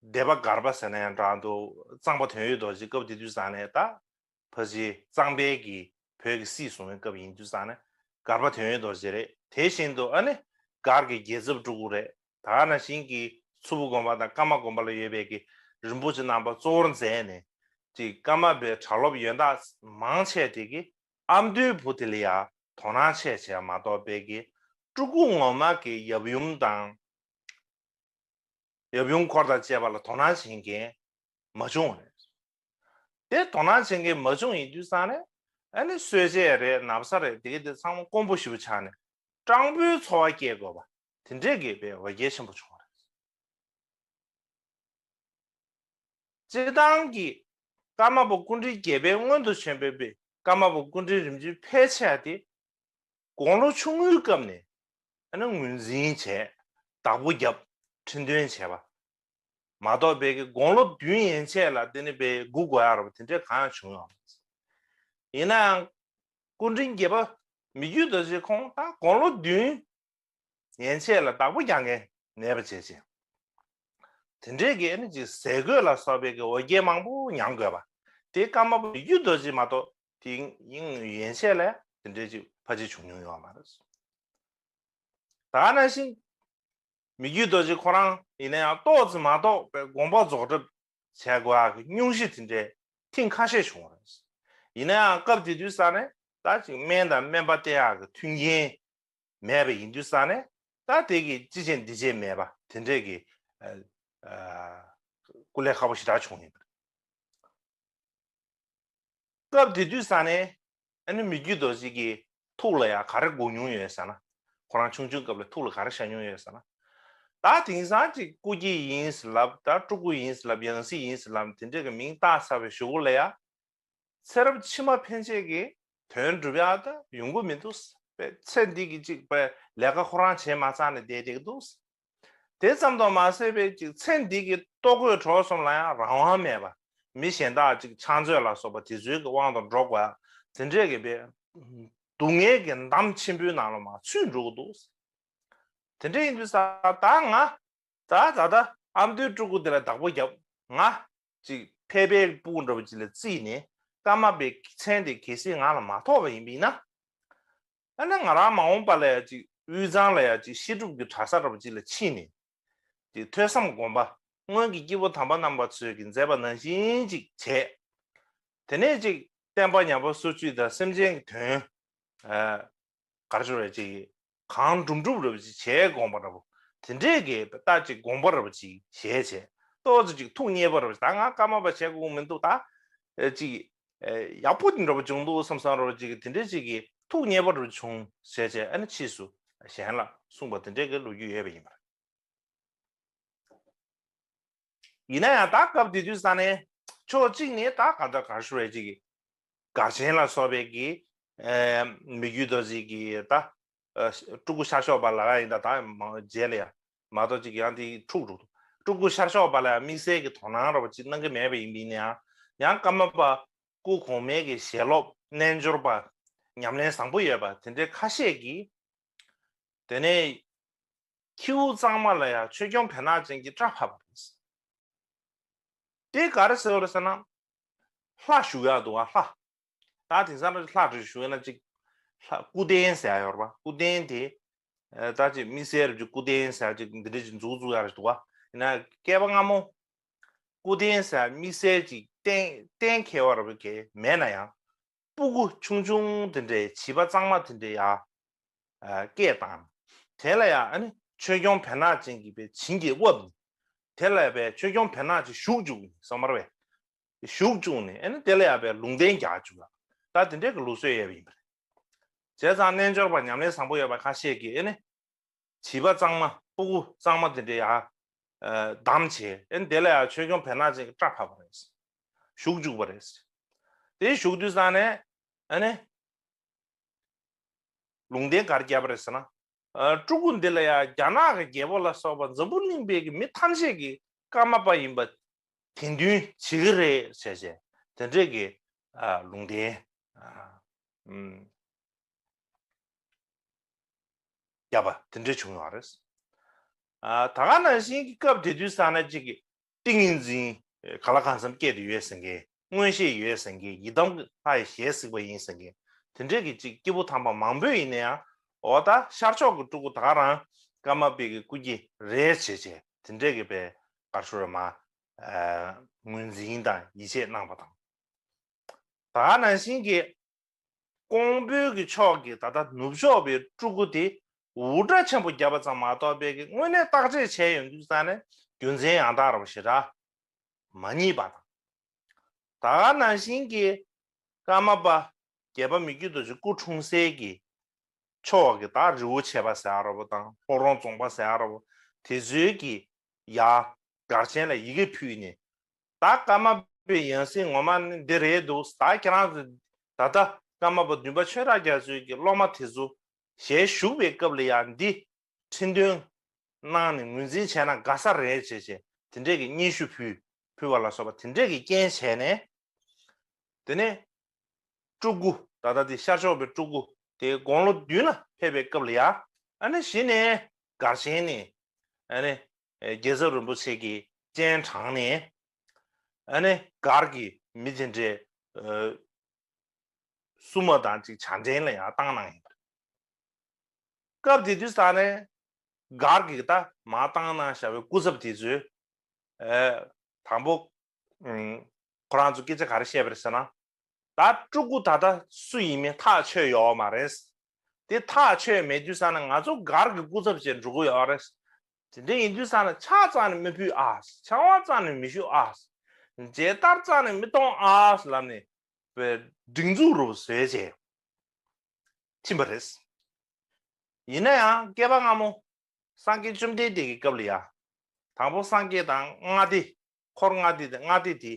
སྡེ་པ་སྒར་པ་ཟེར་ན་ཡང་འདྲ་འདུག་གཙང་པ་དོན་ཡོད་རྡོ་རྗེ། སྐབས་དེ་དུས་ཙང་ནས་ད་ཕལ་ཆེར་གཙང་པའི་གི་བོད་ཀྱི་སྲིད་བཟུང་བའི་སྐབས་ཡིན་དུས་ཙང་ནས་སྒར་པ་དོན་ཡོད་རྡོ་རྗེ་རེད། དེ་བཞིན་དུ་ཨ་ནི་སྒར་གྱི་རྒྱལ་ཚབ་སྤྲུལ་སྐུ་རེད། ད་ག་ནང་བཞིན་གྱི་མཚུར་ཕུ་དགོན་པ་དང་ཀརྨ་དགོན་པ་ལ་ཡོད་པའི་གི་རིན་པོ་ཆེ་རྣམ་པ་གཙོ་བོར་མཛད་ནས་ཅིག་ཀརྨ་པའི་གྲྭ་སློབ་ཡོན་བདག་མང་ཆེ་དེ་གིས་ཨ་མདོའི་བུ་དེ་ལ་ཡང་དོ་སྣང་ཆེ་བྱས་མ་གཏོགས་པའི་གི་སྤྲུལ་སྐུ་ངོ་མ་གི་ཡབ་ཡུམ་དང་། ཡབ་ཡུམ་འཁོར་དང་བཅས་པ་ལ་དོ་སྣང་བྱེད་མཁན་མ་བྱུང་བ་རེད། དེ་དོ་སྣང་བྱེད་མཁན་མ་བྱུང་ཡིན་དུས་ཙང་ནས་ཨ་ནི་གསོལ་ཇ་རེད། ན་བཟའ་རེད། དེ་ག་དེ་ཚང་མ་དཀོན་པོ་ཞེ་པོ་ཆགས་ནས་སྤྲང་པོའི་འཚོ་བ་སྐྱེལ་དགོས་པ་དེ་འདྲས་ཀྱི་དཔེ་འོ་བརྒྱལ་ཆེན་པོ་བྱུང་བ་རེད། སྤྱིར་བཏང་གི་ཀརྨ་པ་སྐུ་ཕྲེང་བརྒྱད་པའི་སྔོན་དུ་བྱོན་པའི་པའི་ཀརྨ་པ་སྐུ་ཕྲེང་རིམ་བྱོན་ཕལ་ཆེ་བ་དེ་དགུང་ལོ་ཆུང་ངུའི་སྐབས་ནས་ཨ་ནི་ངོས་འཛིན་བྱས། བདག་པོ་བརྒྱབ། ཁྲི་འདོན་བྱས་པ་མ་གཏོགས། པའི་གི་དགུང་ལོ་བདུན་ཡན་ཆད་ལ་དེ་ནི་པའི་སྒུག་དགོས་ཡ་ར་བ་དེ་འདྲས་གང་ཡང་བྱུང་ཡོད་མ་རེད། ཡིན་ན་ཡང་སྐུ་ཕྲེང་བརྒྱད་པ་མི་བསྐྱོད་རྡོ་རྗེ་ཁོང་ད་དགུང་ལོ་བདུན་ཡན་ཆད་ལ་བདག་པོ་རྒྱག་མཁན་མེད་པ་བྱས་ཅིང་། དེ་འདྲས་ཀྱི་ཨ་ནི་ཅིག་ཟས་གོས་ལ་སོགས་པའི་གི་འོ་བརྒྱལ་མང་པོ་མྱང་དགོས་པ། དེ་ཀརྨ་པ་མི་བསྐྱོད་རྡོ་རྗེ་མ་གཏོགས་དེ་ཡང་ཡན་ཆད་ལ་དེ་འདྲས་ཅིག་ཕལ་ཆེར་བྱུང་མྱོང་ཡོད་མ་རེད། ད་ག་ནང་བཞིན་མི་བསྐྱོད་རྡོ་རྗེ་ཁོ་རང་ཡིན་ན་ཡང་ཏོག་ཙམ་མ་གཏོགས་པའི་དགོངས་པ་རྫོགས་གྲབས་བྱས་དགོས་ཡག་གི་སྙུང་གཞི་དེ་འདྲས་ཐེངས་ཁ་ཤས་བྱུང་བ་རེད། ཡིན་ན་ཡང་སྐབས་དེ་དུས་ས་ནས་ད་ཅིག་སྨན་དང་སྨན་པ་བསྟེན་ཡག་གི་མཐུན་རྐྱེན་མེད་པ་ཡིན་དུས་ས་ནས། ད་དེ་གི་ཅི་བྱེད་འདི་བྱེད་མེད་པ་དེ་འདྲས་ཀྱི་ཨ་ཨ་སྐུ་ལས་ཁག་པོ་ཞེ་དྲག་བྱུང་ཡོད་པ་རེད། སྐབས་དེ་དུས་ས་ནས་ཨ་ནི་མི་བསྐྱོད་རྡོ་རྗེ་གི་ཐུགས་ལ་ཡང་ག་རེ་དགོངས་མྱོང་ཡོད་ཟེར་ན། ཁོ་རང་ཆུང་ཆུང་སྐབས་ལ་ཐུགས་ལ་ག་རེ་ཤར་མྱོང་ཡོད་ཟེར་ན། ད་དེང་སང་ཅིག་སྐུ་སྐྱེ་ཡིན་ཟེར་ལབ། ད་སྤྲུལ་སྐུ་ཡིན་ཟེར་ལབ། ཡང་སྲིད་ཡིན་ཟེར་ལབ། དེ་འདྲས་ཀྱི་མིང་བཏགས་ཚར་བའི་གཞུག་གུ་ལ་ཡང་ཚེ་རབས་ཕྱི་མ་ཕན་ཆད་ཀྱི་དོན་འགྲུབ་ཡག་ད་ཡོང་གི་མི་འདུག། པའི་ཚེ་འདི་གི་ཅིག་པའི་ལས་ཀ་ཁོ་རང་བྱས་མ་ཚར་ནས་བསྡད་བསྡད་ཀྱི་འདུག། དེ་ཙམ་དུ་མ་ཟད་པའི་ཅིག་ཚེ་འདི་གི་ལྟོ་གོས་གྲོགས་གསུམ་ལ་ཡང་རང་དབང་མེད་པ། མི་གཞན་དག་ཅིག་ཕྱག་མཛོད་ལ་སོགས་པ་དེ་ཚོའི་གི་དབང་དུ་འགྲོ་དགོས་ཡ། དེ་འདྲས་ཀྱི་པའི་སྡུག་བསྔལ་གྱི་འདམ་ཆེན་པོའི་ནང་ལ་མར་ཚུད་འགྲོ་གི་འདུག། དེ་འདྲས་ཡིན་དུས་ས་ད་ང་ད་ད་ལྟ་ཨ་མདོའི་སྤྲུལ་སྐུ་དེ་ལ་བདག་པོ་བརྒྱབ། ང་ཅིག་ཕལ་པའི་སྤུ་གུ་འདྲ་པོ་ཅིག་ལ་བརྩིས་ནས་ཀརྨ་པའི་མཚན་དེ་གལ་སྲིད་ང་ལ་མ་ཐོབ་པ་ཡིན་པ་ཡིན་ན། ཨ་ནི་ང་རང་མ་འོངས་པ་ལ་ཡ་ཅིག་དབུས་གཙང་ལ་ཡ་ཅིག་བཤད་སྒྲུབ་ཀྱི་གྲྭ་ས་འདྲ་པོ་ཅིག་ལ་ཕྱིན་ནས། ཅིག་ཐོས་བསམ་སྒོམ་པ་སྔོན་གྱི་སྐྱེས་བུ་དམ་པ་རྣམ་པ་ཚོས་ཀྱིས་མཛད་པ་ནང་བཞིན་ཅིག་བྱས། དེ་ནས་ཅིག་བསྟན་པ་ཉམས་པ་སོར་ཆུད་དང་སེམས་ཅན་གྱི་དོན། ཨ་ག་རེ་ཞུ་རེད། ཅིག་གང་སྒྲུབ་སྒྲུབ་རེད་པ་ཅིག་བྱས་དགོངས་པ་འདྲ་པོ། དེ་འདྲས་ཀྱི་ད་ཅིག་དགོངས་པ་རེད་པ་ཅིག་བཞེས་བྱས། ཏོག་ཙམ་ཅིག་ཐུགས་མཉེས་པོ་རེད་པ་ཅིག། ད་ང་ཀརྨ་པ་བྱེད་དགོས་མི་འདུག། ད་ཨེ་ཅིག་ཨེ་ཡག་པོ་འདྲ་པོ་བྱུང་འདུག་བསམ་བསམ་རེད་པ་ཅིག། དེ་འདྲས་ཅིག་གི་ཐུགས་མཉེས་པོ་རེད་པ་བྱུང་བྱས་བྱས། ཨ་ནི་ཕྱིས་སུ་གཞན་ལ་གསུངས་པ་དེ་འདྲས་ཀྱི་ལོ་རྒྱུས་ཡོད་པ་ཡིན་པ་རེད། ཡིན་ན་ཡང་ད་སྐབས་དེ་དུས་ས་ནས་ཕྱོགས་གཅིག་ནས་ད་ག་ད་ག་རེ་ཞུ་རེད། ཅིག་གི་སྒར་ཆེན་ལ་སོགས་པའི་གི་ཨེ་མི་བསྐྱོད་རྡོ་རྗེ་གི་ད་ཨ་སྤྲུལ་སྐུ་ཤར་ཕྱོགས་པ་ལབ་ཡ་ཡིན། ད་ད་མང་རྗེས་ལ་ཡ་མ་གཏོགས་ཅིག་ཡང་དེ་འཁྲུག་འགྲོ་འདུག། སྤྲུལ་སྐུ་ཤར་ཕྱོགས་པ་ལ་ཡ་དམིགས་བསལ་གྱི་དོ་སྣང་འདྲ་པོ་ཅིག་གནང་གི་མེད་པ་ཡིན་པ་ཡིན་ན་ཡང་། ཡང་ཀརྨ་པ་སྐུ་གོང་མའི་གི་ཞལ་སློབ་རྣལ་འབྱོར་པ་ཉམས་ལེན་བཟང་པོ་ཡོད་པ་དེ་འདྲའི་ཁ་ཤས་ཀྱིས། དེ་ནས་ཁྱེའུ་གཙང་མ་ལ་ཡང་ཆོས་སྐྱོང་བེར་ནག་ཅན་གྱིས་སྐྲ་ཕབ་པ་རེད། དེ་ག་རེ་ཟེར་བ་རེད་ཟེར་ན། ལྷ་བཞུགས་ཡག་འདུག་པ། ལྷ། ད་དེང་སང་ལྷ་རེ་བཞུགས་ཡོད་ན་ཅིག་ལྷ་སྐུ་རྟེན་ཟེར་ཡག་ཡོད་རེད་པ། སྐུ་རྟེན་དེ་ཨ་ད་ཅིག་དམིགས་བསལ་རེ་ཅིག་སྐུ་རྟེན་ཟེར་ཡག་ཅིག་འདི་འདྲ་ཅིག་འཛུགས་འཛུགས་ཡག་རེ་འདུག་པ། ཡིན་ན་བསྐལ་པ་སྔ་མོ་སྐུ་རྟེན་ཟེར་ཡག་དམིགས་བསལ་ཅིག་གཏན་གཏན་འཁེལ་བ་རེ་བ་གས་མེད་ན་ཡང་། སྤུ་གུ་ཆུང་ཆུང་དེ་འདྲའི་བྱིས་པ་གཙང་མ་དེ་འདྲའི་ཡ་ཨ་སྐད་བཏང་། དེ་ལ་ཡ་ཨ་ནི་ཆོས་སྐྱོང་བེར་ནག་ཅན་གྱིས་པའི་བྱིན་གྱིས་དབབ་ནས། དེ་ལ་ཡ་པའི་ཆོས་སྐྱོང་བེར་ནག་ཅིག་ཞུགས་བཅུག་ནས་བསམ་པ་རེད་པས། ཞུགས་བཅུག་ནས་ཨ་ནི་དེ་ལ་ཡ་པའི་ལུང་བསྟན་རྒྱག་བཅུག་ཡ། ད་དེ་འདྲའི་གི་ལུགས་སྲོལ་ཡོད་པ་ཡིན་པ་རེད། བྱས་ཙང་རྣལ་འབྱོར་པ་ཉམས་ལེན་བཟང་པོ་ཡོད་པ་ཁ་ཤས་ཀྱིས་ཨ་ནི་བྱིས་པ་གཙང་མ་སྤུ་གུ་གཙང་མ་དེ་འདྲ་ཡ་ཨ་བསྡམས་བྱས། ཨ་ནི་དེ་ལ་ཡ་ཆོས་སྐྱོང་བེར་ནག་ཅན་གྱིས་སྐྲ་ཕབ་པ་རེད། ཞུགས་བཅུག་པ་རེད། དེ་ཞུགས་དུས་ཙང་ནས་ཨ་ནི་ལུང་བསྟན་ག་རེ་བརྒྱབ་པ་རེད་ཟེར་ན། ཨ་སྤྲུལ་སྐུ་འདི་ལ་ཡ་རྒྱ་ནག་གི་རྒྱལ་པོ་ལ་སོགས་པ་འཛམ་བུ་གླིང་པའི་གི་མི་ཐམས་ཅད་ཀྱིས་ཀརྨ་པ་ཡིན་པ་དེ་འདུན་བྱེད་ཀྱི་རེད་ཟེར་བྱས་དེ་འདྲས་ཀྱི་ཨ་ལུང་བསྟན་ཨ་ཨུམ་བརྒྱབ་པ་དེ་འདྲས་བྱུང་ཡོད་རེད། ཨ་ད་ག་ནང་བཞིན་གྱི་སྐབས་དེ་དུས་ས་ན་གཅིག་གི་ཏིང་ངེ་འཛིན་ག་ལ་གང་འཚམ་སྐྱེས་ཏེ་ཡོད་ཟེར་མཁན། མངོན་ཤེས་ཡོད་ཟེར་མཁན། ཡི་དམ་ལྷ་ཡི་ཞལ་གཟིགས་པ་ཡིན་ཟེར་མཁན། དེ་འདྲས་ཀྱི་ཅིག་སྐྱེས་བུ་དམ་པ་མང་པོས་ཡིན་ན་ཡང་འོ་ད་ཤར་ཕྱོགས་ཀྱི་སྤྲུལ་སྐུ་ད་ག་རང་ཀརྨ་པའི་གི་སྐུ་སྐྱེ་རེད་བྱས་བྱས་དེ་འདྲས་ཀྱི་པའི་ག་རེ་ཞུ་རེད་མ་ཨ་ངོས་འཛིན་དང་ཡིད་ཆེས་གནང་བ་དང་། ད་ག་ནང་བཞིན་གྱི་ཀོང་པོའི་གི་ཕྱོགས་ཀྱི་ད་ལྟ་ནུབ་ཕྱོགས་པའི་སྤྲུལ་སྐུ་དེ་འུར་སྒྲ་ཆེན་པོ་བརྒྱབ་པ་ཙམ་མ་གཏོགས་པའི་གི་དངོས་གནས་བརྟག་དཔྱད་བྱས་ཡོང་དུས་ཙང་ནས་རྒྱུ་མཚན་ཡང་དག་ར་བ་ཞེ་དྲག་མ་རྙེད་པ་དང་། ད་ག་ནང་བཞིན་གྱི་ཀརྨ་པ་བརྒྱད་པ་མི་བསྐྱོད་རྡོ་རྗེ་སྐུ་འཁྲུངས་སའི་གི་ཕྱོགས་ཀྱི་ད་རི་བོ་བྱེ་བ་ཟེར་ཡ་ར་བ་དང་ལྷོ་རོང་རྫོང་པ་ཟེར་ཡ་ར་བ་དེ་ཚོའི་གི་ཡ་སྒར་ཆེན་ལ་ཡི་གེ་ཕུལ་ནས། ད་ཀརྨ་པའི་ཡང་སྲིད་ངོ་མ་ནི་འདི་རེད་འདུག་ད་ཁྱེད་རང་ཚོ་ད་ལྟ་ཀརྨ་པ་བདུན་པ་ཆོས་གྲགས་རྒྱ་མཚོའི་གི་སློབ་མ་དེ་ཚོ་ཞལ་བཞུགས་པའི་སྐབས་ལ་ཡང་འདི་ཁྲི་འདོན་གནང་ནས་ངོས་འཛིན་བྱས་ན་དགའ་ས་རེད་བྱས་བྱས་དེ་འདྲས་ཀྱི་སྙན་ཞུ་ཕུལ་ཕུལ་བ་ལ་སོགས་པ་དེ་འདྲས་ཀྱི་རྐྱེན་བྱས་ནས། དེ་ནས་སྤྲུལ་སྐུ་ད་ལྟ་དེ་ཤར་ཕྱོགས་པའི་སྤྲུལ་སྐུ་དེ་དགུང་ལོ་བདུན་ལ་ཕེབས་པའི་སྐབས་ལ་ཡ། ཨ་ནི་གཞི་ནས་སྒར་ཆེན་ནས་ཨ་ནི་རྒྱལ་ཚབ་རིན་པོ་ཆེ་གི་སྤྱན་དྲངས་ནས་ཨ་ནི་སྒར་གྱི་མི་དེ་འདྲའི་སྲུང་མ་དང་ཅིག་བྱ་འདྲེན་ལ་ཡང་བཏང་གནང་ཡིན་པ་རེད། སྐབས་དེ་དུས་ས་ནས་སྒར་གྱི་ད་མ་བཏང་གནང་བཞག་པའི་སྐུ་ཚབ་དེ་ཚོས་དང་པོ་ཁོ་རང་ཚོ་སྐད་ཆ་ག་རེ་བཤད་པ་རེད་ཟེར་ན། ད་སྤྲུལ་སྐུ་ད་ལྟ་སུ་ཡིན་མིན་ཐག་ཆོད་ཡོད་མ་རེད། དེ་ཐག་ཆོད་མེད་དུས་ས་ན་ང་ཚོ་སྒར་གྱི་སྐུ་ཚབ་བྱས་འགྲོ་གི་ཡོད་རེད། དེ་འདྲ་ཡིན་དུས་ས་ན་ཕྱག་རྩ་ནས་མི་ཕུལ་ཨ། ཆང་བ་རྩ་ནས་མི་བཞུ་ཨ། མཇལ་དར་རྩ་ནས་མི་གཏོང་ཨ་ལབ་ནས་པའི་སྒྲིག་འཛུགས་རུ་བཟོས་བྱས་ཕྱིན་པ་རེད། ཡིན་ན་ཡང་བསྐལ་པ་སྔ་མོ་སངས་རྒྱས་བཅོམ་ལྡན་འདས་ཀྱི་སྐབས་ལ་ཡ། དང་པོ་སངས་རྒྱས་དང་ལྔ་སྡེ། འཁོར་ལྔ་སྡེ་དང་ལྔ་སྡེ་དེ།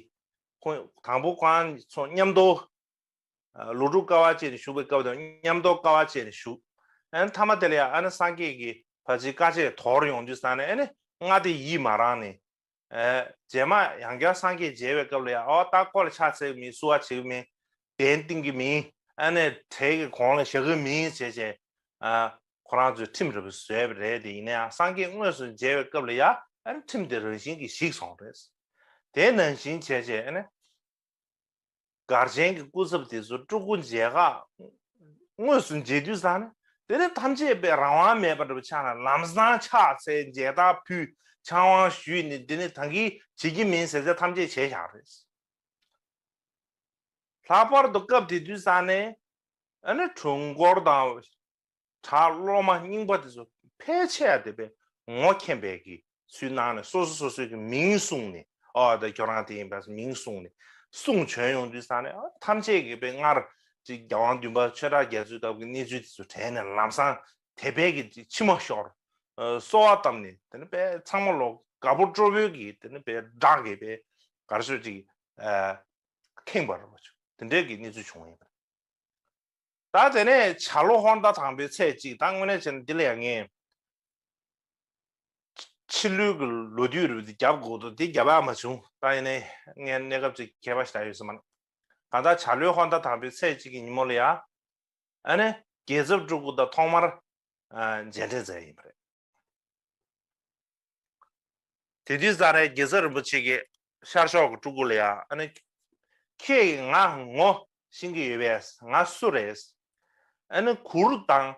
ཁོང་དང་པོ་ཁོང་ཚོ་མཉམ་དུ། ལོ་དྲུག་དཀའ་བ་སྤྱད་ནས་བཞུགས་པའི་སྐབས་དང་མཉམ་དུ་དཀའ་བ་སྤྱད་ནས་བཞུགས། ཨ་ནི་མཐའ་མ་དེ་ལ་ཡ་ཨ་ནི་སངས་རྒྱས་ཀྱི་བར་ཆད་དཀའ་སྤྱད་དོར་ཡོང་དུས་ས་ནས་ཨ་ནི་ལྔ་སྡེ་ཡིད་མ་རངས་ནས། རྗེས་མ་ཡང་བསྐྱར་སངས་རྒྱས་མཇལ་བའི་སྐབས་ལ་ཡང་ཨོ་ད་ཁོ་ལ་ཕྱག་འཚལ་གི་མིན། བསུ་བ་བྱེད་ཀྱི་མིན། གདན་བཏིང་གི་མིན། ཨ་ནི་གྲལ་གྱི་གོང་ལ་བཞག་གི་མིན་བྱས་བྱས། ཁོ་རང་ཚོས་ཁྲིམས་རེ་བཟོས་པ་རེད། དེ་ཡིན་ན་ཡང་སངས་རྒྱས་དངོས་སུ་མཇལ་བའི་སྐབས་ལ་ཡང་ཨ་ནི་ཁྲིམས་དེ་རང་བཞིན་གྱིས་ཞིག་སོང་རེད། དེ་ནང་བཞིན་བྱས་བྱས་ཨ་ནི། སྒར་ཆེན་གྱི་སྐུ་ཚབ་དེ་ཚོ་སྤྲུལ་སྐུ་མཇལ་ཁ་དངོས་སུ་མཇལ་དུས་ཙང་ནས་དེ་ནི་ཐམས་ཅད་པའི་རང་དབང་མེད་པ་འདྲ་པོ་ཆགས་ན་ལམ་སང་ཕྱག་འཚལ་མཇལ་དར་ཕུལ་ཆང་དབང་ཞུས་ནས་འདི་ནི་ད་གིན་བྱེད་ཀྱི་མིན་ཟེར་ཚེ་ཐམས་ཅད་བྱས་བཞག་རེད། ལྷག་པར་དུ་སྐབས་དེ་དུས་ཙང་ནས་ཨ་ནི་དྲུང་འཁོར་དང་གྲྭ་སློབ་མ་རྙིང་པ་དེ་ཚོ་ཕལ་ཆེ་བ་དེ་པའི་ངོ་མཁྱེན་པའི་གི་ཚུལ་གནང་ནས་སོ་སོ་སོ་སོའི་གི་མིང་གསུངས་ནས་ཨོ་ད་ཁྱོད་རང་དེ་ཡིན་པས་མིང་གསུངས་ནས་གསུང་བྱོན་ཡོང་དུས་ཙང་ནས་ཨ་ཐམས་ཅད་ཀྱིས་པའི་སྔར་ཅིག་རྒྱལ་དབང་བདུན་པ་ཆོས་གྲགས་རྒྱ་མཚོའི་སྐབས་ཀྱི་གནས་ཚུལ་དེ་ཚོ་དྲན་ནས་ལམ་སང་དད་པའི་གི་ཅིག་མཆི་མ་ཤོར། གསོལ་བ་བཏབ་ནས་དེ་ནི་པའི་ཚང་མ་ལོ་དགའ་པོ་སྤྲོ་པོའི་གི་དེ་ནི་པའི་སྒྲ་གི་པའི་གར་ཤོད་ཅིག་ཁེངས་པ་རེད་པ། དེ་འདྲའི་གི་གནས་ཚུལ་བྱུང་ཡོད་པ་རེད། ད་དེ་ནས་བྱ་ལོ་ཧོར་ཟླ་དང་པོའི་ཚེས་གཅིག་ད་དངོས་གནས་བྱས་ན་འདི་ལ་ཡང་ངས་ཕྱི་ལོའི་གི་ལོ་དུས་རུ་འདི་རྒྱབ་དགོས་འདུག་འདི་རྒྱབ་ཡག་མ་བྱུང་། ད་ཡིན་ནའི་ངས་གནས་སྐབས་ཅིག་ཁྱད་པར་ཞིག་ད་ཡོད་ས་མ་རེད། གང་ལྟར་བྱ་ལོའི་ཧོར་ཟླ་དང་པོའི་ཚེས་གཅིག་གི་ཉིན་མོ་ལ་ཡ། ཨ་ནི་རྒྱལ་ཚབ་སྤྲུལ་སྐུ་དང་ཐོག་མར་མཇལ་འཕྲད་མཛད་ཡིན་པ་རེད། དེ་དུས་ཙང་རེ་རྒྱལ་ཚབ་རིན་པོ་ཆེ་གིས་ཤར་ཕྱོགས་ཀྱི་སྤྲུལ་སྐུ་ལ་ཡ་ཨ་ནི། ཁྱེད་ཀྱིས་ང་ངོ་ཤེས་ཀྱི་ཡོད་པས། ང་སུ་རེད། ཨ་ནི་གུར་དང་།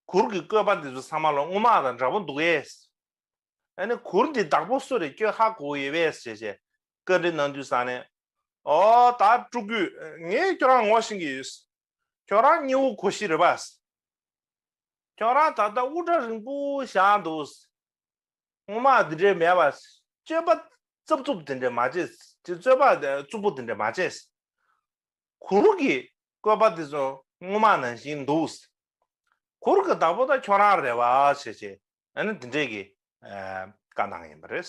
གུར་གྱི་བཀོད་པ་འདི་ཚོ་ཚང་མ་ལ་སྔོན་མ་དང་འདྲ་པོ་འདུག་གས། ཨ་ནི་གུར་འདི་བདག་པོ་སུ་རེད། ཁྱོད་ཧ་གོ་ཡོད་པས་ཞེས་བྱས་བཀའ་འདྲི་གནང་དུས་ཙང་ནས། ཨོ་ད་སྤྲུལ་སྐུ། ངས་ཁྱོད་རང་ངོ་ཤེས་ཀྱི་ཡོད། ཁྱོད་རང་སྙི་བོ་གོ་ཤི་རེད་པ། ཁྱོད་རང་ད་ལྟ་དབུ་སྐྲ་རིང་པོ་བཞག་འདུག་སྔོན་མ་འདི་འདྲའི་མེད་པ། སྤྱོད་པ་རྩུབ་རྩུབ་དེ་འདྲ་མ་བྱེད། རྩོད་པ་རྩུབ་པོ་དེ་འདྲ་མ་བྱེད། གུར་གྱི་བཀོད་པ་དེ་ཚོ་སྔོན་མ་ནང་བཞིན་འདུག་གུར་གྱི་བདག་པོ་ད་ཁྱོད་རང་རེད་པ་ཞེས་བྱས་ཨ་ནི་འདི་འདྲས་ཀྱི་བཀའ་གནང་ཡིན་པ་རེད།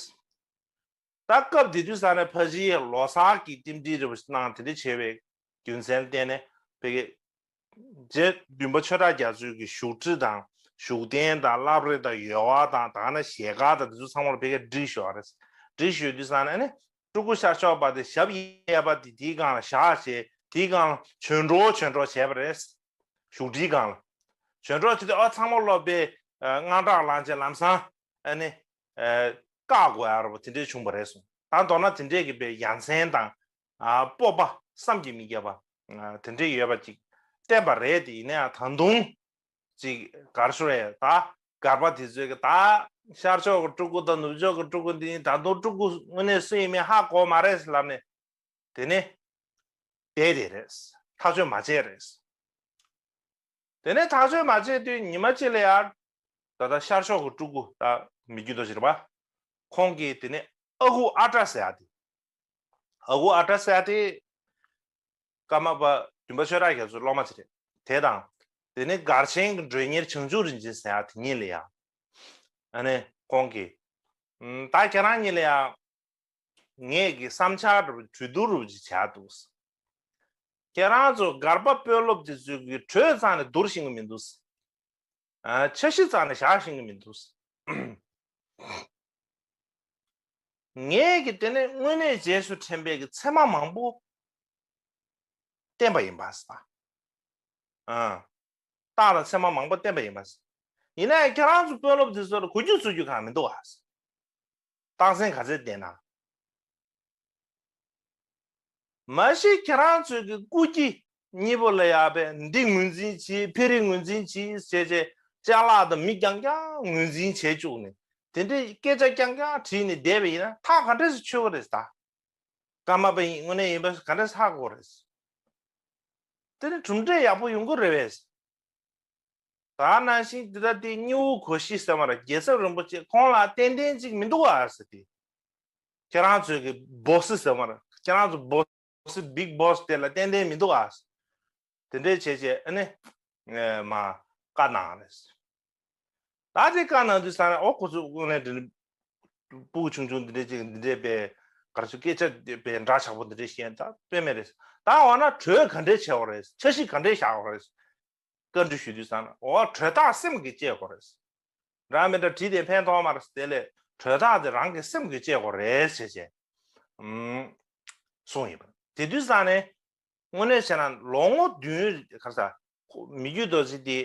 ད་སྐབས་དེ་དུས་ཙང་ནས་ཕ་གཞིས་ལོ་གསར་གྱི་རྟེན་འབྲེལ་རེ་བ་གནང་དེ་འདྲ་བྱས་པའི་རྒྱུ་མཚན་བརྟེན་ནས་ཕ་གི་རྗེ་བདུན་པ་ཆོས་གྲགས་རྒྱ་མཚོའི་གི་བཞུགས་ཁྲི་དང་བཞུགས་གདན་དང་བླ་བྲེ་དང་ཡོལ་བ་དང་ད་ག་ནང་བཞེས་སྒར་དང་དེ་ཚོ་ཚང་མ་ལ་ཕ་གིར་སྒྲིག་ཞུ་བ་རེད། སྒྲིག་ཞུ་དུས་ཙང་ནས་ཨ་ནི་སྤྲུལ་སྐུ་ཤར་ཕྱོགས་པ་དེ་ཞབས་གཡས་པ་དེ་དེའི་སྒང་ལ་བཞག་བྱས་དེའི་སྒང་ལ་བྱོན་འགྲོ་བྱོན་འགྲོ་བྱས་པ་རེད། བཞུགས་ཁྲིའི་སྒང་ལ་བྱོན་འགྲོ་བྱས་ཏེ་ཨ་ཚང་མ་ལོག་པའི་དངངས་སྐྲག་ལངས་བྱས་ལམ་སང་ཨ་ནི། ཨ། བཀག་དགོས་ཡ་ར་བ་དེ་འདྲས་བྱུང་བ་རེད་གསུངས། ད་མདོར་ན་དེ་འདྲས་ཀྱི་པའི་ཡ་མཚན་དང་། ཨ། སྤོབས་པ་བསམ་གྱིས་མི་ཁྱབ་པ། ཨ། དེ་འདྲས་ཡོད་པ་ཅིག་བསྟན་པ་རེད་དེ། ཡིན་ན་ཡང་ད་དུང་ཅིག་གར་ཤོར་ཡ་ད་སྒར་པ་དེ་ཚོས་ཀྱི་ད་ཤར་ཕྱོགས་ཀྱི་སྤྲུལ་སྐུ་དང་ནུབ་ཕྱོགས་ཀྱི་སྤྲུལ་སྐུ་འདི་ད་དུང་སྤྲུལ་སྐུ་དངོས་གནས་སུ་ཡིན་མིན་ཧ་གོ་མ་རེད་ལབ་ནས། དེ་ནས་བསྡད་དེ་རེད། ཐག་གཅོད་མ་བྱས་རེད། དེ་ནས་ཐག་གཅོད་མ་བྱས་དུས་ཉི་མ་གཅིག་ལ་ཡར་ད་ལྟ་ཤར་ཕྱོགས་ཀྱི་སྤྲུལ་སྐུ་ད་མི་རྒྱུད་དོ་ཞིག་རེད་པ། ཁོང་གིས་དེ་ནས་ཨ་ཁུ་ཨ་བྲ་ཟེར་ཡ་དེ། ཨ་ཁུ་ཨ་བྲ་ཟེར་ཡ་དེ་ཀརྨ་པ་བདུན་པ་ཆོས་གྲགས་རྒྱ་མཚོའི་སློབ་མ་ཅིག་རེད། དེ་དང་དེ་ནས་སྒར་ཆེན་གྱི་མགྲོན་གཉེར་བྱང་ཆུབ་རིན་ཆེན་ཟེར་ཡ་དེ་གཉིས་ལ་ཡ། ཨ་ནི་ཁོང་གིས་ད་ཁྱེད་རང་གཉིས་ལ་ཡ། ངས་ཀྱི་བསམ་འཆར་རུ་གྲོས་བསྡུར་རུ་ཅིག་བྱ་འདུག་ཁྱེད་རང་ཚོ་སྒར་པ་དཔོན་སློབ་དེ་ཚོས་ཀྱི་གྲོས་རྩ་ནས་བསྡུར་ཤེས་ཀྱི་མི་འདུག་ཨ། འཆར་གཞི་རྩ་ནས་བཞག་ཤེས་ཀྱི་མི་འདུག་ངས་ཀྱི་དེ་ནས་དངོས་གནས་རྗེས་སུ་དྲན་པའི་གི་ཚད་མ་མང་པོ་བསྟན་པ་ཡིན་པ་ཟེར། ཨ། རྟགས་དང་ཚད་མ་མང་པོ་བསྟན་པ་ཡིན་པ་ཟེར། ཡིན་ན་ཡང་ཁྱེད་རང་ཚོ་དཔོན་སློབ་དེ་ཚོ་ལ་གོ་རྒྱུ་ཚོར་རྒྱུ་གང་མི་འདུག་ཨ་ཟེར། རྟགས་མཚན་ག་ཚད་བསྟན་ན། མ་གཞི་ཁྱེད་རང་ཚོའི་གི་སྐུ་སྐྱེ་གཉིས་པོ་ལ་ཡག་པས་འདི་ངོས་འཛིན་བྱེད་ཕེ་རི་ངོས་འཛིན་བྱེད་ཟེར་བྱས་ཅ་ལག་དང་མི་རྐྱང་རྐྱང་ངོས་འཛིན་བྱས་བཅུག་ནས་དེ་འདྲའི་སྐད་ཆ་རྐྱང་རྐྱང་དྲིས་ནས་བསྡད་པ་ཡིན་ན་ཐག་ག་འདྲས་སེ་ཆོད་ཀྱི་རེད་ད། ཀརྨ་པ་ཡིན་དངོས་གནས་ཡིན་པ་ག་འདྲས་ཧ་གོ་རེད། དེ་ནི་གྲུབ་འབྲས་ཡག་པོ་ཡོང་གི་རེད་པས། ད་ནང་བཞིན་འདི་ལྟ་དེ་སྙི་བོ་གོ་ཤི་ཟེར་བ་ར་རྒྱལ་ཚབ་རིན་པོ་ཆེ་ཁོང་ལ་ཏན་ཏན་ཅིག་མི་འདུག་ཨ་ཟེར་ཏེ། ཁྱེད་རང་ཚོའི་གི་སྦོ་སི་ཟེར་བ་ར་ཁྱེད་རང་ཚོ་སྦོ་སི་བིག་སྦོ་སི་དེ་ལ་ཏན་ཏན་མི་འདུག་ཨ་ཟེར། དེ་འདྲའི་བྱས་བྱས་ཨ་ནི་མ་བཀའ་གནང་རེད། ད་ཅིག་བཀའ་གནང་དུས་ས་ན་ཨོ་ཁོ་ཚོ་དངོས་གནས་དེ་ནི་སྤུ་གུ་ཆུང་ཆུང་འདི་འདྲས་ཅིག་འདི་འདྲས་པའི་གར་ཚོད་སྐད་ཆ་དེ་པའི་འདྲ་ཆགས་པོ་འདི་འདྲས་བཤད་ད་དཔེ་མེད་རེད། ད་འོ་ན་གྲོས་ག་འདྲས་བྱས་པ་རེད། འཆར་གཞི་ག་འདྲས་བཞག་པ་རེད། བཀའ་འདྲི་ཞུ་དུས་ས་ན་འོ་གྲོས་ཐག་སེམས་ཀྱིས་བཅད་དགོས་རེད། འདྲ་མི་འདྲ་དྲིས་ཏེ་ཕན་ཐོགས་མ་རེད། དེ་ལས་གྲོས་ཐག་དེ་རང་གི་སེམས་ཀྱིས་བཅད་དགོས་རེད་ཟེར་བྱས་གསུངས་ཡིན་པ་དེ་དུས་ས་ནས། དངོས་གནས་བྱས་ན་ལོ་ངོ་བདུན་ག་ས་མི་རྒྱུད་རྡོ་རྗེ་དེ་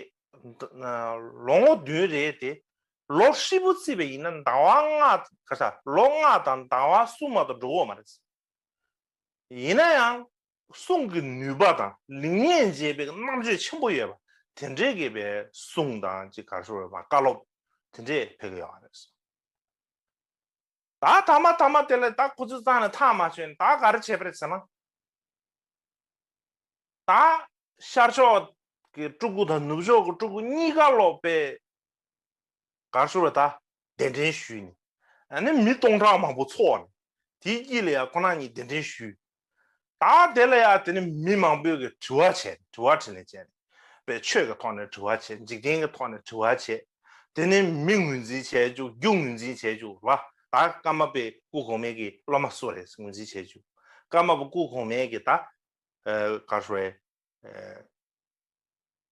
ལོ་ངོ་བདུན་རེད་དེ། ལོ་ཧྲིལ་པོ་བརྩིས་པ་ཡིན་ན་ཟླ་བ་ལྔ་ག་ས་ལོ་ལྔ་དང་ཟླ་བ་གསུམ་མ་གཏོགས་འགྲོ་གི་ཡོད་མ་རེད། ཡིན་ན་ཡང་གསུང་གི་ནུས་པ་དང་ལེགས་ཉེས་འབྱེད་པའི་རྣམ་དཔྱོད་ཆེན་པོ་ཡོད་པ་དེ་འདྲའི་གི་པའི་གསུང་དང་ཅིག་ག་རེ་ཞུ་དགོས་རེད་པ། བཀའ་སློབ་དེ་འདྲས་ཕེབས་ཀྱི་ཡོད་རེད། ད་ཐ་མ་ཐ་མ་དེ་ལ་ད་ཁོ་ཚོའི་རྩ་ནས་ཐག་མ་ཆོད་ནས་ད་ག་རེ་བྱས་པ་རེད་ཟེར་ན། ད་ཤར་ཕྱོགས་ཀྱི་སྤྲུལ་སྐུ་དང་ནུབ་ཕྱོགས་ཀྱི་སྤྲུལ་སྐུ་གཉིས་ཀ་ལོག་པའི་གར་ཞུ་བ་ད་གདན་འདྲེན་ཞུས་ནས་ཨ་ནི་མི་སྟོང་ཕྲག་མང་པོ་ཚོགས་ནས་དེའི་དཀྱིལ་ལ་ཡང་ཁོ་རང་གཉིས་གདན་འདྲེན་ཞུས། ད་དེ་ལ་ཡང་དེ་ནི་མི་མང་པོས་ཀྱི་དྲི་བ་བྱས་དྲི་བ་དྲིས་ལན་བྱས་ནས་པའི་ཆོས་ཀྱི་ཐོག་ནས་དྲི་བ་བྱས། འཇིག་རྟེན་གྱི་ཐོག་ནས་དྲི་བ་བྱས། དེ་ནི་མི་ངོས་འཛིན་བྱས་བཅུག་རྒྱུ་ངོས་འཛིན་བྱས་བཅུག་ར། ད་ཀརྨ་པའི་སྐུ་གོང་མའི་གི་སློབ་མ་སུ་རེད་ངོས་འཛིན་བྱས་བཅུག་ཀརྨ་པ་སྐུ་གོང་མའི་གི་ད་ག་རེ་ཞུ་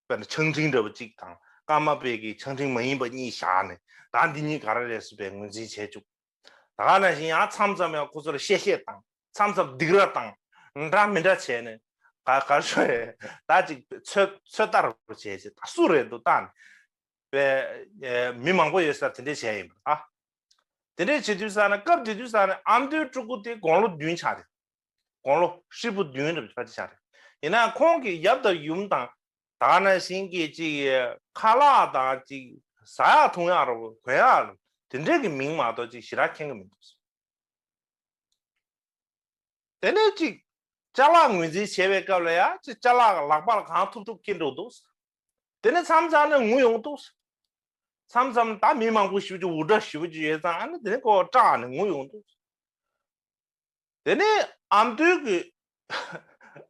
དཔེར་ན་ཆང་འཕྲིན་འདྲ་བོ་གཅིག་དང་ཀརྨ་པའི་གི་ཆང་འཕྲིན་མ་ཡིན་པ་གཉིས་བཞག་ནས་ད་འདི་གཉིས་ག་རེ་རེད་ཟེར་བའི་ངོས་འཛིན་བྱས་བཅུག་ད་ག་ནང་བཞིན་ཡང་མཚམས་མཚམས་ཡང་ཁོ་ཚོ་ལ་གཤེ་གཤེ་དང་མཚམས་མཚམས་སྡིགས་ར་དང་འདྲ་མི་འདྲ་བྱས་ནས་ག་ག་རེ་ཞུ་རེད། ད་ཅིག་ཚོད་ཚོད་ལྟ་རུ་བྱས་བྱས་ད་སུ་རེད་འདུག་ད་ནི་པའི་མི་མང་པོ་ཡོད་སར་དེ་འདྲས་བྱས་ཡིན་པ་ད། དེ་འདྲས་བྱེད་དུས་ས་ན་སྐབས་དེ་དུས་ས་ན་ཨ་མདོའི་སྤྲུལ་སྐུ་དེ་དགུང་ལོ་བདུན་ཆགས་རེད། དགུང་ལོ་ཧྲིལ་པོ་བདུན་རེ་ཕལ་ཆེར་ཆགས་རེད། ཡིན་ན་ཁོང་གི་ཡབ་དང་ཡུམ་དང་ད་ག་ནང་བཞིན་གྱི་ཅིག་ཁ་ལག་དང་ཅིག་ཟ་ཡག་འཐུང་ཡག་ར་གོན་ཡག་ར་དེ་འདྲས་ཀྱི་མིང་མ་གཏོགས་ཅིག་ཞེ་དྲག་མཁྱེན་གྱི་མི་འདུག་དེ་ནས་ཅིག་ཅ་ལག་ངོས་འཛིན་བྱེད་པའི་སྐབས་ལ་ཡང་ཅིག་ཅ་ལག་ལག་པ་ལ་གང་ཐུབ་ཐུབ་འཁྱེར་འགྲོ་འདུག་དེ་ནས་མཚམས་མཚམས་ནས་ངུ་ཡོང་འདུག་མཚམས་མཚམས་ད་མི་མང་པོ་ཞེ་པོ་ཅིག་འུར་སྒྲ་ཞེ་པོ་ཅིག་ཡོད་ཙང་ཨ་ནི་དེ་ནས་ཁོ་སྐྲག་ནས་ངུ་ཡོང་འདུག་དེ་ནས་ཨ་མདོའི་གི་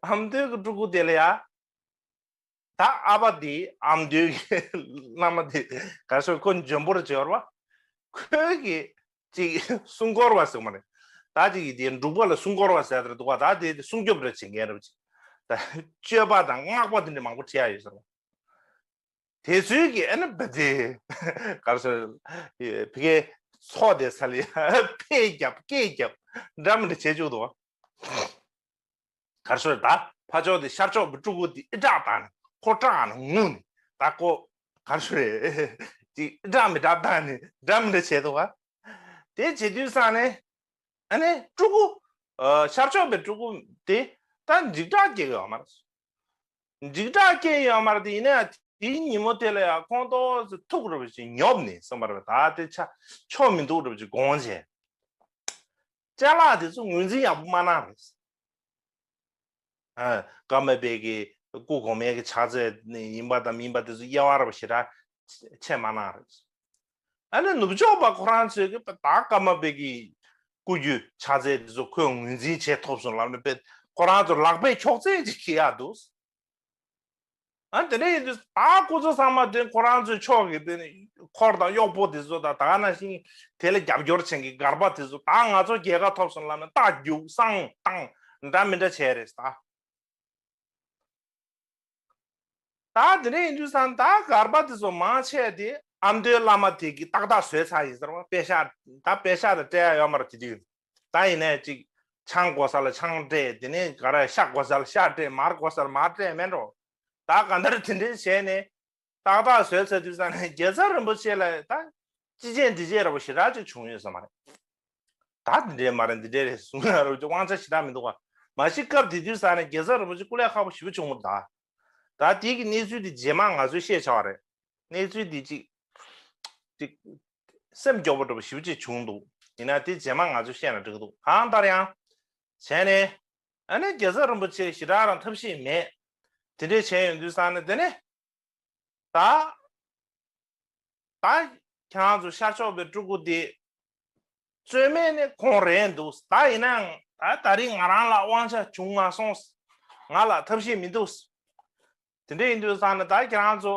ཨ་མདོའི་གི་སྤྲུལ་སྐུ་དེ་ལ་ཡ། ད་ཨ་ཕ་དེ་ཨ་མདོའི་གི་བླ་མ་དེ་ག་སོ་ཁོ་འཇོན་པོར་བྱེད་པ། ཁོའི་གི་ཅིག་སྲུང་འཁོར་བ་ཟེར་མ་རེད། ད་ཅིག་གི་དེ་འབྲུག་པ་ལ་སྲུང་འཁོར་བ་ཟེར་དེ་འདུག་བ། ད་དེ་དེ་སྲུང་སྐྱོབ་རེ་བྱེད་མཁན་རེད་ཅིག་ད་སྤྱོད་པ་དང་སྔགས་པ་དེ་འདྲ་མང་པོ་ཁྲིད་ཡ་ཡོད་ཟེར་བ། དེ་ཚོའི་གི་ཨ་ནི་བ་དེ་ག་རེ་ཟེར་ཕ་གིའི་ཚོགས་དེ་ཚ་ལི་ཕེ་རྒྱབ་སྐད་རྒྱབ་འདྲ་མི་འདྲ་བྱེད་བཅུག་འདུག་བ། ག་རེ་ཟེར་ད་ཕ་ཕྱོགས་དེ་ཤར་ཕྱོགས་པའི་སྤྲུལ་སྐུ་དེ་ཨི་དྲག་བཏང་ནས་ཁོ་སྐྲག་ནས་ངུ་ནས་ད་ཁོ་ག་རེ་ཟེར་དེ་ཨི་དྲག་མི་དྲག་བཏང་ནས་འདྲ་མི་འདྲ་བྱེད་འདུག་བ། དེ་བྱེད་དུས་ས་ནས་ཨ་ནི་སྤྲུལ་སྐུ་ཤར་ཕྱོགས་པའི་སྤྲུལ་སྐུ་དེ་ད་འཇིགས་སྐྲག་སྐྱེ་གི་ཡོད་མ་རེད། འཇིགས་སྐྲག་སྐྱེ་ཡོད་མ་རེད་དེ། ཡིན་ན་ཡང་དེའི་ཉིན་མོ་དེ་ལ་ཡང་ཁོང་ཏོག་ཙམ་ཐུག་རུ་ཅིག་ཉོབ་ནས་སོང་བ་རེད། ད་དེ་ཆ་ཆོ་མི་འདུག་རུ་ཅིག་དགོངས་བྱས། ཅ་ལག་དེ་ཚོ་ངོས་འཛིན་ཡག་པོ་མ་གནང་རེད། ཨ། ཀརྨ་པའི་གི་སྐུ་གོང་མའི་གི་ཕྱག་རྫས་ཡིན་པ་དང་མིན་པ་དེ་ཚོ་དབྱེ་བ་ར་བ་ཞེ་དྲག་ཕྱེ་མ་གནང་རེད། ཨ་ནི་ནུབ་ཕྱོགས་པ་ཁོ་རང་ཚོས་ཀྱི་ད་ཀརྨ་པའི་གི་སྐུ་རྒྱུ་ཕྱག་རྫས་དེ་ཚོ་ཁོས་ངོས་འཛིན་བྱེད་ཐུབ་སོང་ལབ་ནས་པས་ཁོ་རང་ཚོ་ལག་པས་འཁྱོག་རྫས་ཅིག་བྱེད་ཡག་འདུག་ཨ་དེ་འདྲ་ཡིན་དུས་ད་ཁོ་ཚོ་ཚང་མ་དེ་ཁོ་རང་ཚོའི་ཕྱོགས་ཀྱི་དེ་ནི་འཁོར་དང་གཡོག་པོ་དེ་ཚོ་དང་ད་ག་ནང་བཞིན་དེ་ལ་རྒྱབ་སྐྱོར་བྱེད་མཁན་གྱི་སྒར་པ་དེ་ཚོ་ད་ང་ཚོ་རྒྱལ་ཁ་ཐོབ་སོང་ལབ་ནས་རྟ་རྒྱུག་བསང་བཏང་འདྲ་མི་འདྲ་བྱས་རེད་ད། ད་དེ་འདྲ་ཡིན་དུས་ཙང་ད་སྒར་པ་དེ་ཚོ་མང་ཆེ་དེ་ཨ་མདོའི་བླ་མ་དེ་གིས་ཏག་ཏག་བཟོས་ཚར་ཡིན་ཟེར་བ། པེ་ཤག་ད་པེ་ཤག་དང་སྤྲད་ཡ་ཡོད་མ་རེད་དེ་དུས། ད་ཡིན་ནའི་ཅིག་ཆང་དགོས་ས་ལ་ཆང་སྤྲད། དེ་ནས་ག་རེ་ཤ་དགོས་ས་ལ་ཤ་སྤྲད། མར་དགོས་ས་ལ་མར་སྤྲད་མེད་འགྲོ། ད་ག་འདྲ་དེ་འདྲ་བྱས་ནས་ཏག་ཏག་བཟོས་ཚར་དུས་ཙང་ནས་རྒྱལ་ཚབ་རིན་པོ་ཆེ་ལ་ད་ཅི་བྱེད་འདི་བྱེད་ར་བ་ཞེ་དྲག་ཅིག་བྱུང་ཡོད་ས་མ་རེད། ད་འདི་འདྲས་མ་རེད་འདི་འདྲས་རེད་གསུང་ཡ་རུ་དབང་ཆ་ཞེ་དྲག་མི་འདུག་བ། མ་གཞི་སྐབས་དེ་དུས་ས་ནས་རྒྱལ་ཚབ་རིན་པོ་ཆེ་སྐུ་ལས་ཁག་པོ་ཞེ་པོ་བྱུང་མོད་ད། ད་དེ་གི་གནས་ཚུལ་དེ་རྗེས་མ་ང་ཚོས་ཤེས་བྱ་བ་རེད། གནས་ཚུལ་དེ་ཅིག་ཅིག་སེམས་སྐྱོ་པོ་འདྲ་པོ་ཞེ་པོ་ཅིག་བྱུང་འདུག་ཡིན་ན་དེ་རྗེས་མ་ང་ཚོས་ཤེས་ན་འགྲིག་གི་འདུག་གང་ལྟར་ཡང་། བྱས་ནས་ཨ་ནི་རྒྱལ་ཚབ་རིན་པོ་ཆེ་ཞེ་དྲག་རང་ཐབས་ཤེས་མེད། དེ་འདྲས་བྱས་ཡོང་དུས་ས་ནས་དེ་ནས། ད། ད། ཁྱེད་རང་ཚོ་ཤར་ཕྱོགས་པའི་སྤྲུལ་སྐུ་དེ། རྩོད་མེད་ནི་ཁོང་རེད་འདུག་ད་ཡིན་ནའང་ད་ད་རིང་ང་རང་ལ་དབང་ཆ་བྱུང་མ་སོང་། ང་ལ་ཐབས་ཤེས་མི་འདུག་དེ་འདྲ་ཡིན་དུས་ཙང་ནས་ད་ཁྱེད་རང་ཚོ།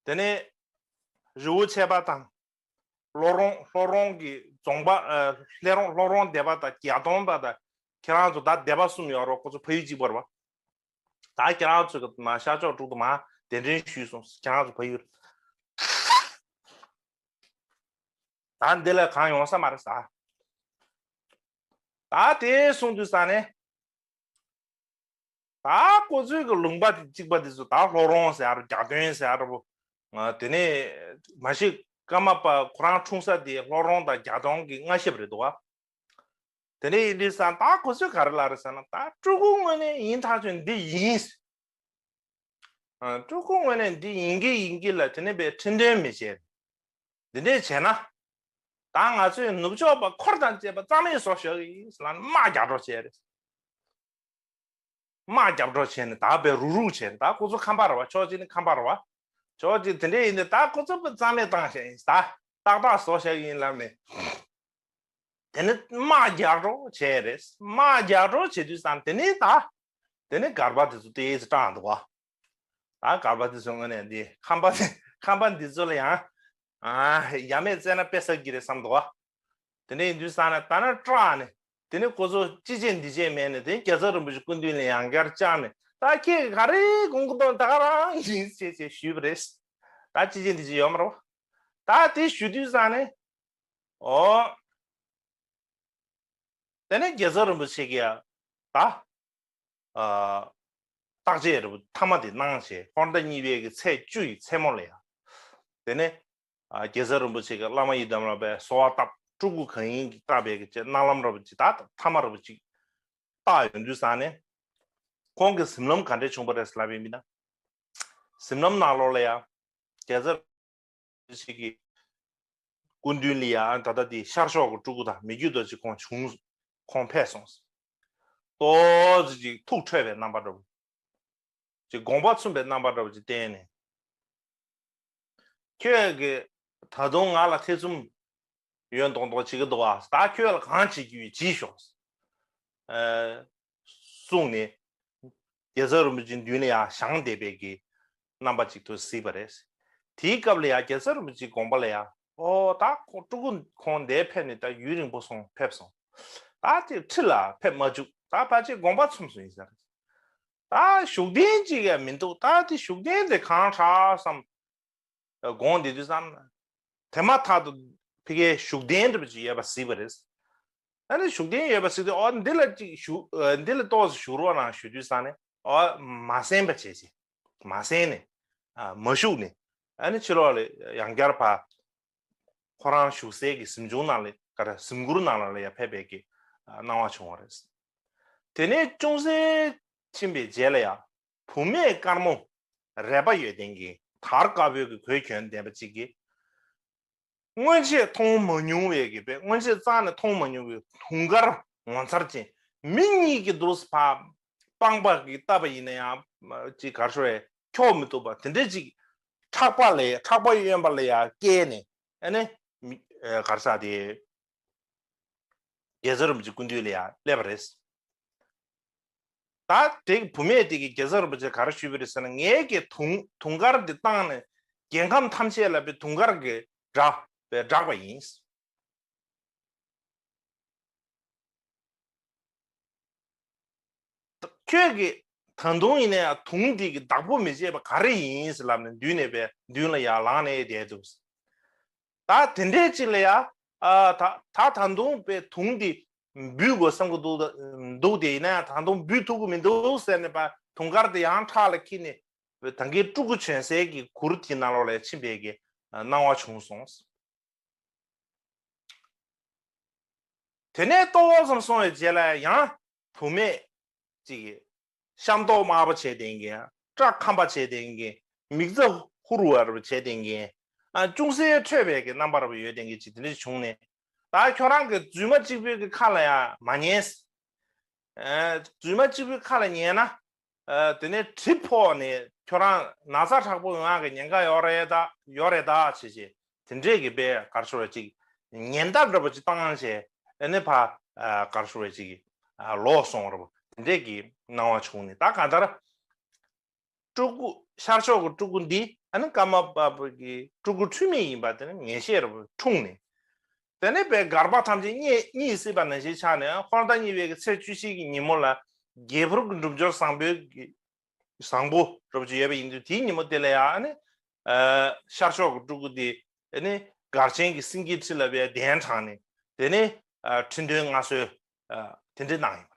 དེ་ནས། རི་བོ་ཆེ་པ་དང་། ལྷོ་རོང་ལྷོ་རོང་གི་རྫོང་པ། ལྷོ་རོང་ལྷོ་རོང་སྡེ་པ་དང་རྒྱ་སྟོང་པ་དང་། ཁྱེད་རང་ཚོ་ད་སྡེ་པ་གསུམ་ཡོད་རོགས་ཁོ་ཚོ་ཕ་ཡུལ་གཅིག་པ་རེད་བ། ད་ཁྱེད་རང་ཚོ་གི་ན་ཤར་ཕྱོགས་དྲུག་ཏུ་མ་གདན་འདྲེན་ཞུས་སོང་ཁྱེད་རང་ཚོ་ཕ་ཡུལ། ད་འདི་ལ་གང་ཡོང་ས་མ་རེད་ཟ། ད་དེ་གསུང་དུས་ས་ནས། ད་ཁོ་ཚོའི་གི་ལུང་པ་དེ་གཅིག་པ་དེ་ཚོ་ད་ལྷོ་རོང་ཟེར་ཡ་རོ་རྒྱ་སྟོན་ཟེར་ཡ་རོ། དེ་ནས་མ་གཞི་ཀརྨ་པ་ཁོ་རང་འཁྲུངས་ས་དེ་ལྷོ་རོང་དང་རྒྱ་སྟོང་གི་མངའ་ཞབས་རེད་འདུག་བ། དེ་ནས་ཡིན་དུས་ས་ད་ཁོ་ཚོས་ག་རེ་ལབ་རེད་ཟེར་ན་ད་སྤྲུལ་སྐུ་དངོས་གནས་ཡིན་ཐག་ཆོད་འདི་ཡིན། སྤྲུལ་སྐུ་དངོས་གནས་འདི་ཡིན་གི་ཡིན་གི་ལ་དེ་ནས་པའི་ཁྲི་འདོན་མི་བྱེད། འདི་འདྲས་བྱས་ན། ད་ང་ཚོས་ནུབ་ཕྱོགས་པ་འཁོར་དང་བཅས་པ་རྩ་མེད་བཟོ་ཤོག་ཡིན་ལ་དམག་རྒྱག་འགྲོ་བྱས་རེད། དམག་རྒྱབ་འགྲོ་བྱས་ནས་ད་བས་རུག་རུག་བྱས་ནས་ད་ཁོ་ཚོ་ཁམས་པ་རེད་བ། ཕྱོགས་གཅིག་ནི་ཁམས་པ་རེད་བ། ཕྱོགས་གཅིག་དེ་འདྲས་ཡིན་ནས་ད་ཁོ་ཚོ་པ་རྩ་མེད་བཏང་བྱས་ཡིན་ད། ཏག་ཏག་བཟོ་བྱས་ཡིན་ལབ་ནས། དེ་ནི་དམག་རྒྱག་འགྲོ་བྱས་རེད། དམག་རྒྱག་འགྲོ་བྱེད་དུས་ཙམ་དེ་ནི་ད། དེ་ནི་སྒར་པ་དེ་ཚོ་ཏོག་ཙམ་སྐྲག་འདུག་བ། ད་སྒར་པ་དེ་ཚོ་དངོས་གནས་འདི་ཁམས་པ་ཁམས་པ་འདི་ཚོ་ལ་ཡང་། ཨ་ཡ་མེད་བཙལ་ན་དཔེ་ཟབ་ཀྱི་རེད་བསམ་འདུག་བ། དེ་འདྲ་ཡིན་དུས་ཙང་ནས་ད་ནི་སྐྲག་ནས་དེ་ནི་ཁོ་ཚོ་ཅི་བྱེད་འདི་བྱེད་མེད་ནས་དེ་རྒྱལ་ཚབ་རིན་པོ་ཆེ་སྐུ་མདུན་ལ་ཡང་བསྐྱར་བཅར་ནས་ད་ཁྱེད་ག་རེ་དགོངས་ཀྱི་འདུག་ད་ག་རང་ཡིན་ཞེས་ཞེས་ཞུས་པ་རེད། ད་ཅི་བྱེད་འདི་བྱེད་ཡོད་མ་རེད་བ། ད་དེ་ཞུ་དུས་ཙང་ནས་ཨོ། དེ་ནས་རྒྱལ་ཚབ་རིན་པོ་ཆེ་གིས་ད། བརྟག་དཔྱད་རུ་མཐའ་མ་དེ་གནང་བྱས་ཧོར་ཟླ་གཉིས་པའི་གི་ཚེས་བཅུ་ཡི་མཚན་མོ་ལ་ཡང་། དེ་ནས་རྒྱལ་ཚབ་རིན་པོ་ཆེ་གི་བླ་མ་ཡི་དམ་ལ་བའི་གསོལ་བ་བཏབ་སྤྲུལ་སྐུ་གང་ཡིན་གྱི་བཏབ་པའི་གི་ཅེས་གནང་ལམ་རུ་ཅིག་ད་མཐའ་མ་རུ་ཅིག་བཏགས་ཡོང་དུས་ཙང་ནས་ཁོང་གི་གཟིམ་ལམ་ག་འདྲས་བྱུང་བ་རེད་ལབ་པའི་མི་ན། གཟིམ་ལམ་ནང་ལོགས་ལ་ཡང་རྒྱལ་ཚབ་ཞིག་གི་སྐུ་མདུན་ལ་ཡང་ད་ལྟ་དེ་ཤར་ཕྱོགས་ཀྱི་སྤྲུལ་སྐུ་དང་མི་བསྐྱོད་རྡོ་རྗེ་ཁོང་བྱུང་ཁོང་ཕེབས་སོང་། ཏོག་ཙམ་ཅིག་ཐུགས་ཁྲོས་པའི་རྣམ་པ་འདྲ་བོ། ཅིག་དགོངས་པ་མཚུངས་པའི་རྣམ་པ་འདྲ་བོ་ཅིག་བསྟན་ནས། ཁྱོད་ཀྱིས་ད་དུང་ང་ལ་ཐེ་ཚོམ་ཡོད་མདོག་མདོག་བྱེད་ཀྱི་འདུག་ཨ། ད་ཁྱོད་ལ་གང་བྱེད་རྒྱུ་ཡོད་བྱེད་ཤོག་ཨ། གསུངས་ནས། རྒྱལ་ཚབ་རིན་པོ་ཆེའི་མདུན་ལ་ཡང་བཞེངས་བསྡད་པའི་གི་རྣམ་པ་ཅིག་ཏུ་གཟིགས་པ་རེད། དེའི་སྐབས་ལ་ཡང་རྒྱལ་ཚབ་རིན་པོ་ཆེའི་དགོངས་པ་ལ་ཡང་ཨོ་ད་ཁོ་སྤྲུལ་སྐུ་ཁོང་འདིར་ཕེབས་ནས་ད་ཡུན་རིང་པོ་སོང་ཕེབས་སོང་། ད་དེ་ཁྲི་ལ་ཕེབས་མ་བཅུག་ད་ཕལ་ཆེར་དགོངས་པ་མཚུངས་སུ་ཡིན་ས་རེད། ད་བཞུགས་གདན་ཅིག་ཡང་མི་འདུག་ད་དེ་བཞུགས་གདན་དེ་གང་དྲག་བསམ། དགོངས་བསྡད་དུས་ཙམ། དེ་མ་ཐག་ཏུ་ཕ་གིའི་བཞུགས་གདན་འདྲ་པོ་ཅིག་ཡོད་པ་གཟིགས་པ་རེད། ཨ་ནི་བཞུགས་གདན་ཡོད་པ་གཟིགས་དུས་ཨོ་འདི་ལ་ཅིག་བཞུགས་འདི་ལ་ཏོག་ཙམ་བཞུགས་རོགས་གནང་ཞུ་དུས་ཙམ་ནས་ཨོ་མ་གསན་པ་བྱས་ཅིག་མ་གསན་ནས་མ་བཞུགས་ནས་ཨ་ནི་ཕྱི་ལོགས་ལ་ཡང་བསྐྱར་ཕར་ཁོ་རང་བཞུགས་སའི་གི་གཟིམ་ཆུང་ནང་ལ་ག་རེ་གཟིམ་གུར་ནང་ལ་ཡང་ཕེབས་པའི་གི་སྣང་བ་བྱུང་བ་རེད། དེ་ནས་ཅུང་ཟད་ཕྱིན་པའི་རྗེས་ལ་ཡང་བུད་མེད་དཀར་མོ་རལ་པ་ཡོད་ལྡན་གྱི་དར་དཀར་པོའི་གི་གོས་གྱོན་ལྡན་པ་གཅིག་གིས། སྔོན་ཆད་མཐོང་མ་མྱོང་བའི་གི་པས་སྔོན་ཆད་རྩ་ནས་མཐོང་མ་མྱོང་བའི་དུང་དཀར་ངོ་མཚར་ཅན་མི་གཉིས་ཀྱི་འདུག་སེ་ཕར་པང་པ་གི་བཏབ་པ་ཡིན་ན་ཡང་ཅིག་གར་ཤོར་བས་འཁྱོག་མི་ཐུབ་པ་དེ་འདྲ་ཅིག་ཕྲག་པ་ལ་ཕྲག་པ་གཡོན་པ་ལ་ཡང་བཀལ་ནས་ཨ་ནི་གར་ས་དེ་རྒྱལ་ཚབ་རིན་པོ་ཆེ་སྐུ་མདུན་ལ་ཡང་སླེབས་པ་རེད། ད་དེ་གི་བུད་མེད་དེ་གི་རྒྱལ་ཚབ་རིན་པོ་ཆེ་ག་རེ་ཞུས་པ་རེད་ཟེར་ན། ངའི་གི་དུང་དུང་དཀར་འདི་བཏང་ནས་རྒྱལ་ཁམས་ཐམས་ཅད་ལ་པའི་དུང་དཀར་གྱི་སྒྲ་པའི་བསྒྲགས་པ་ཡིན། ཁྱོད་ཀྱིས་ད་དུང་ཡིན་ན་ཡང་དུང་འདི་གི་བདག་པོ་མི་བྱེད་པ་ག་རེ་ཡིན་ཟེར་ལབ་ནས་མདུན་ནས་པའི་མདུན་ལ་ཡར་ལངས་ནས་བསྡད་འདུག། ད་དེ་འདྲའི་ཅིག་ལ་ཡ། ཨ། ད་ད་ད་དུང་པའི་དུང་འདི་འབུད་དགོས་བསམ་གྱི་འདུག། འདུག་དེ་ཡིན་ན་ཡང་ད་དུང་འབུད་ཐུབ་ཀྱི་མི་འདུག་ཟེར་ནས་པ་དུང་དཀར་དེ་ཡང་ཕྲག་ལ་འཁྱེར་ནས་ད་གིན་སྤྲུལ་སྐུ་བྱོན་སའི་གི་གུར་དེའི་ནང་ལོགས་ལ་ཕྱིན་པའི་གི་སྣང་བ་བྱུང་སོང་། དེ་ནས་ཏོག་ཙམ་སོང་བའི་རྗེས་ལ་ཡང་བུད་མེད་ཅིག་གིས་ཤ་མདོག་དམར་པོ་བྱས་བསྡད་མཁན། སྐྲ་ཁམ་པ་བྱས་བསྡད་མཁན། མིག་རྩ་ཧུར་བ་རུ་བྱས་བསྡད་མཁན། ཨ། ཅུང་ཟད་ཁྲོས་པའི་གི་རྣམ་པ་རུ་ཡོད་བསྡད་མཁན་ཅིག་དེ་འདྲ་བྱུང་ནས། ད་ཁྱོད་རང་གི་རྫུན་མ་གཅིག་པུའི་གི་ཁ་ལ་ཡང་མ་ཉན། ཨ། རྫུན་མ་གཅིག་པུའི་ཁ་ལ་ཉན་ན། ཨ། དེ་ནས་གྲིབ་ཕོག་ནས་ཁྱོད་རང་ན་ཚ་དྲག་པོ་ཡོང་ཡག་གི་ཉེན་ཁ་ཡོད་རེད་ད། ཡོད་རེད་ད་བྱས་བྱས། དེ་འདྲས་ཀྱི་པའི་ག་རེ་ཟེར་བ་ཅིག་ཉེན་བརྡ་འདྲ་པོ་ཅིག་བཏང་བྱས། ཨ་ནི་ཕ། ཨ། ག་རེ་ཟེར་བ་ཅིག་ཨ། ལོག་སོང་རེད་པ། དེ་འདྲས་ཀྱི་སྣང་བ་བྱུང་ནས། ད་གང་ལྟར་སྤྲུལ་སྐུ་ཤར་ཕྱོགས་ཀྱི་སྤྲུལ་སྐུ་འདི་ཨ་ནི་ཀརྨ་པ་པ་གི་སྤྲུལ་སྐུ་འཁྲུལ་མེད་ཡིན་པ་དེ་ནི་ངེས་ཤེས་རེད་པ། འཁྲུངས་ནས། དེ་ནས་པའི་སྒར་པ་ཐམས་ཅད་རྙེད་རྙེད་སྲིད་པ་ནང་བཞིན་ཆགས་ནས། ཧོར་ཟླ་གཉིས་པའི་གི་ཚེས་བཅུ་བཞི་གི་ཉིན་མོ་ལ་རྒྱལ་པོ་གི་སྒྲུབ་སྦྱོར་བཟང་པོའི་གི་བཟང་པོ་རབ་ཅིག་ཡོད་པ་ཡིན་དུས། དེའི་ཉིན་མོ་དེ་ལ་ཡང་ཨ་ནི། ཨ། ཤར་ཕྱོགས་ཀྱི་སྤྲུལ་སྐུ་དེ་ཨ་ནི་སྒར་ཆེན་གྱི་སེང་གེའི་ཁྲི་ལ་བའི་གདན་དྲངས་ནས། དེ་ནས། ཨ། ཁྲི་འདོན་མངའ་གསོལ། ཨ། དེ་འདྲ་གནང་ཡོད་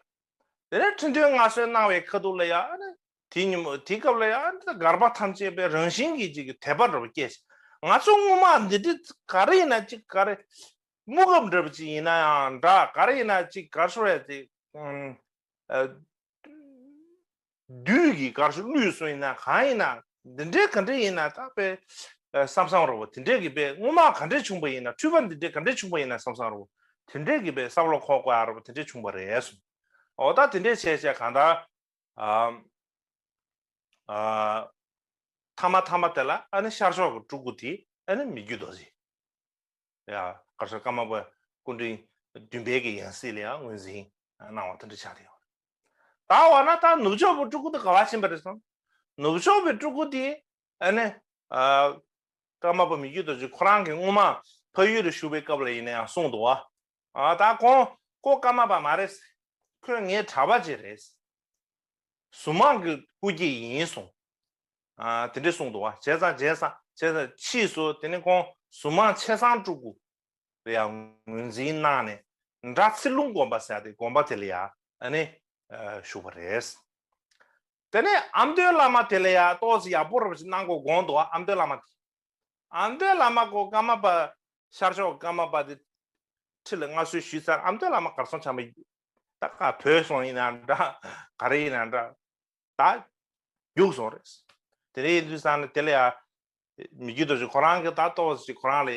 པ་རེད། དེ་ནས་ཁྲི་འདོན་མངའ་གསོལ་གནང་བའི་ཁ་ཐུག་ལ་ཡང་ཨ་ནི་དེའི་ཉིན་མོ་དེའི་སྐབས་ལ་ཡང་ཨ་ནི་སྒར་པ་ཐམས་ཅད་པའི་རང་བཞིན་གྱི་ཅིག་གི་དད་པ་འདྲ་པོ་སྐྱེས། ང་ཚོ་སྔོན་མ་འདི་འདྲ་ག་རེ་ཡིན་ན་ཅིག་ག་རེ། དམུ་གབ་འདྲ་པོ་ཅིག་ཡིན་ན་ཡང་འདྲ། ག་རེ་ཡིན་ན་ཅིག་ག་རེ་ཟེར་བ་ཅིག་ཨ། བདུད་ཀྱི་གར་ཞུ་བླུས་སོང་ཡིན་ན། གང་ཡིན་ན་འདི་འདྲའི་ག་འདྲ་ཡིན་ན། ད་པའི་བསམ་བསམ་རོ། དེ་འདྲའི་གི་པའི་སྔོན་མ་ག་འདྲ་བྱུང་པ་ཡིན་ན། འཁྲུལ་པ་འདི་འདྲའི་ག་འདྲ་བྱུང་པ་ཡིན་ན་བསམ་བསམ་རོ། དེ་འདྲའི་གི་པའི་བསམ་བློ་འཁོར་དགོས་ཨ་རོ། དེ་འདྲའི་བྱུང་པ་རེད་གསུངས། འོ་ད་དེ་འདྲའི་བྱས་བྱས་གང་ལྟར། ཨ། ཨ། མཐའ་མ་མཐའ་མ་དེ་ལ་ཨ་ནི་ཤར་ཕྱོགས་ཀྱི་སྤྲུལ་སྐུ་དེ་ཨ་ནི་མི་བསྐྱོད་རྡོ་རྗེ། ཡ། གར་ཞོར་ཀརྨ་པ་སྐུ་ཕྲེང་བདུན་པའི་གི་ཡང་སྲིད་ལ་ཡང་ངོས་འཛིན་གནང་བ་དེ་འདྲ་ཆགས་ཏེ་ཡོད་རེད། ད་འོ་ན་ད་ནུབ་ཕྱོགས་པའི་སྤྲུལ་སྐུ་དེ་ག་བ་ཕྱིན་པ་རེད་སོང་། ནུབ་ཕྱོགས་པའི་སྤྲུལ་སྐུ་དེ་ཨ་ནི། ཨ། ཀརྨ་པ་མི་བསྐྱོད་རྡོ་རྗེ་ཁོ་རང་གིས་སྔོན་མ་འཕགས་ཡུལ་དུ་བཞུགས་པའི་སྐབས་ལ་ཡིན་ན་ཡང་གསུངས་འདུག་བ། ཨ། ད་ཁོང་ཁོ་ཀརྨ་པ་མ་རེད། ཁོས་ངའི་གྲྭ་པ་ཅིག་རེད། གཟུངས་མང་གི་སྐུ་སྐྱེ་ཡིན་གསུངས། ཨ། དེ་འདྲས་གསུངས་འདུག་བ། བྱས་ཙང་བྱས་ཙང་བྱས་ཙང་ཕྱིས་སུ་དེ་ནི་ཁོང་གཟུངས་མང་ཆེ་ཚང་སྤྲུལ་སྐུ་ལ་ཡང་ངོས་འཛིན་གནང་ནས། སྒྲ་ཚིག་ལུང་དགོན་པ་ཟེར་ཏེ་དགོན་པ་དེ་ལ་ཡང་ཨ་ནི། ཨ། བཞུགས་པ་རེད། དེ་ནས་ཨ་མདོའི་བླ་མ་དེ་ལ་ཡང་ཏོག་ཙམ་ཡག་པོ་འདྲ་པོ་ཞིག་གནང་དགོས་དགོངས་འདུག་བ། ཨ་མདོའི་བླ་མ་དེ། ཨ་མདོའི་བླ་མ་ཁོ་ཀརྨ་པ་ཤར་ཕྱོགས་ཀརྨ་པ་དེ་ཁྲི་ལ་མངའ་གསོལ་ཞུས་ཚར། ཨ་མདོའི་བླ་མ་གར་སོང་ཆ་མེད། ད་ག་བྲོས་སོང་ཡིན་ན་འདྲ། ག་རེ་ཡིན་ན་འདྲ། ད་རྒྱུགས་སོང་རེད། དེ་འདྲ་ཡིན་དུས་ཙང་ནས་དེ་ལ་ཡང་མི་བསྐྱོད་རྡོ་རྗེ་ཁོ་རང་གིས་ད་ཏོག་ཙམ་ཁོ་རང་ལ་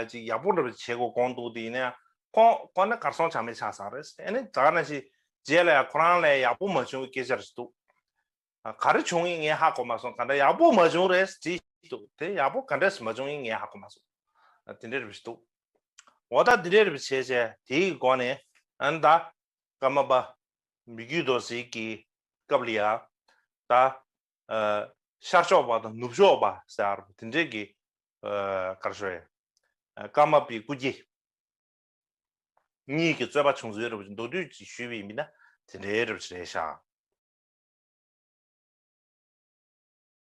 ཅིག་ཡག་པོ་འདྲ་པོ་བྱེད་དགོས་དགོངས་འདུག། དེ་ཡིན་ན་ཁོང་ཁོ་ནི་གར་སོང་ཆ་མེད་ཆགས་ཚར་རེད། ཨ་ནི་ད་ག་ནང་བཞིན་རྗེས་ལ་ཡང་ཁོ་རང་ལ་ཡག་པོ་མ་བྱུང་བའི་སྐད་ཆ་རེད་འདུག། ག་རེ་བྱུང་ཡིན་ངས་ཧ་གོ་མ་སོང་། ག་འདྲ་ཡག་པོ་མ་བྱུང་རེད་ཅེས་འདུག། དེ་ཡག་པོ་ག་འདྲས་མ་བྱུང་ཡིན་ངས་ཧ་གོ་མ་སོང་། དེ་འདྲའི་རེ་བ་ཞིག་འདུག། འོ་ད་དེ་འདྲའི་རེ་བ་བྱས་བྱས་དེའི་སྒོ་ནས་ཨ་ནི་ད་ཀརྨ་པ་མི་བསྐྱོད་རྡོ་རྗེ་གི་སྐབས་ལ་ཡང་ད། ཨ། ཤར་ཕྱོགས་པ་དང་ནུབ་ཕྱོགས་པ་ཟེར་བ་དེ་འདྲའི་གི། ཨ། ག་རེ་ཞུ་ཡ། ཨ། ཀརྨ་པའི་སྐུ་སྐྱེ་གཉིས་ཀྱི་རྩོད་པ་བྱུང་ཚུལ་འདྲ་པོ་ཅིག་མདོར་བསྡུས་ཅིག་ཞུས་པ་ཡིན་ན་དེ་འདྲའི་འདྲ་པོ་ཅིག་རེད་ཤག།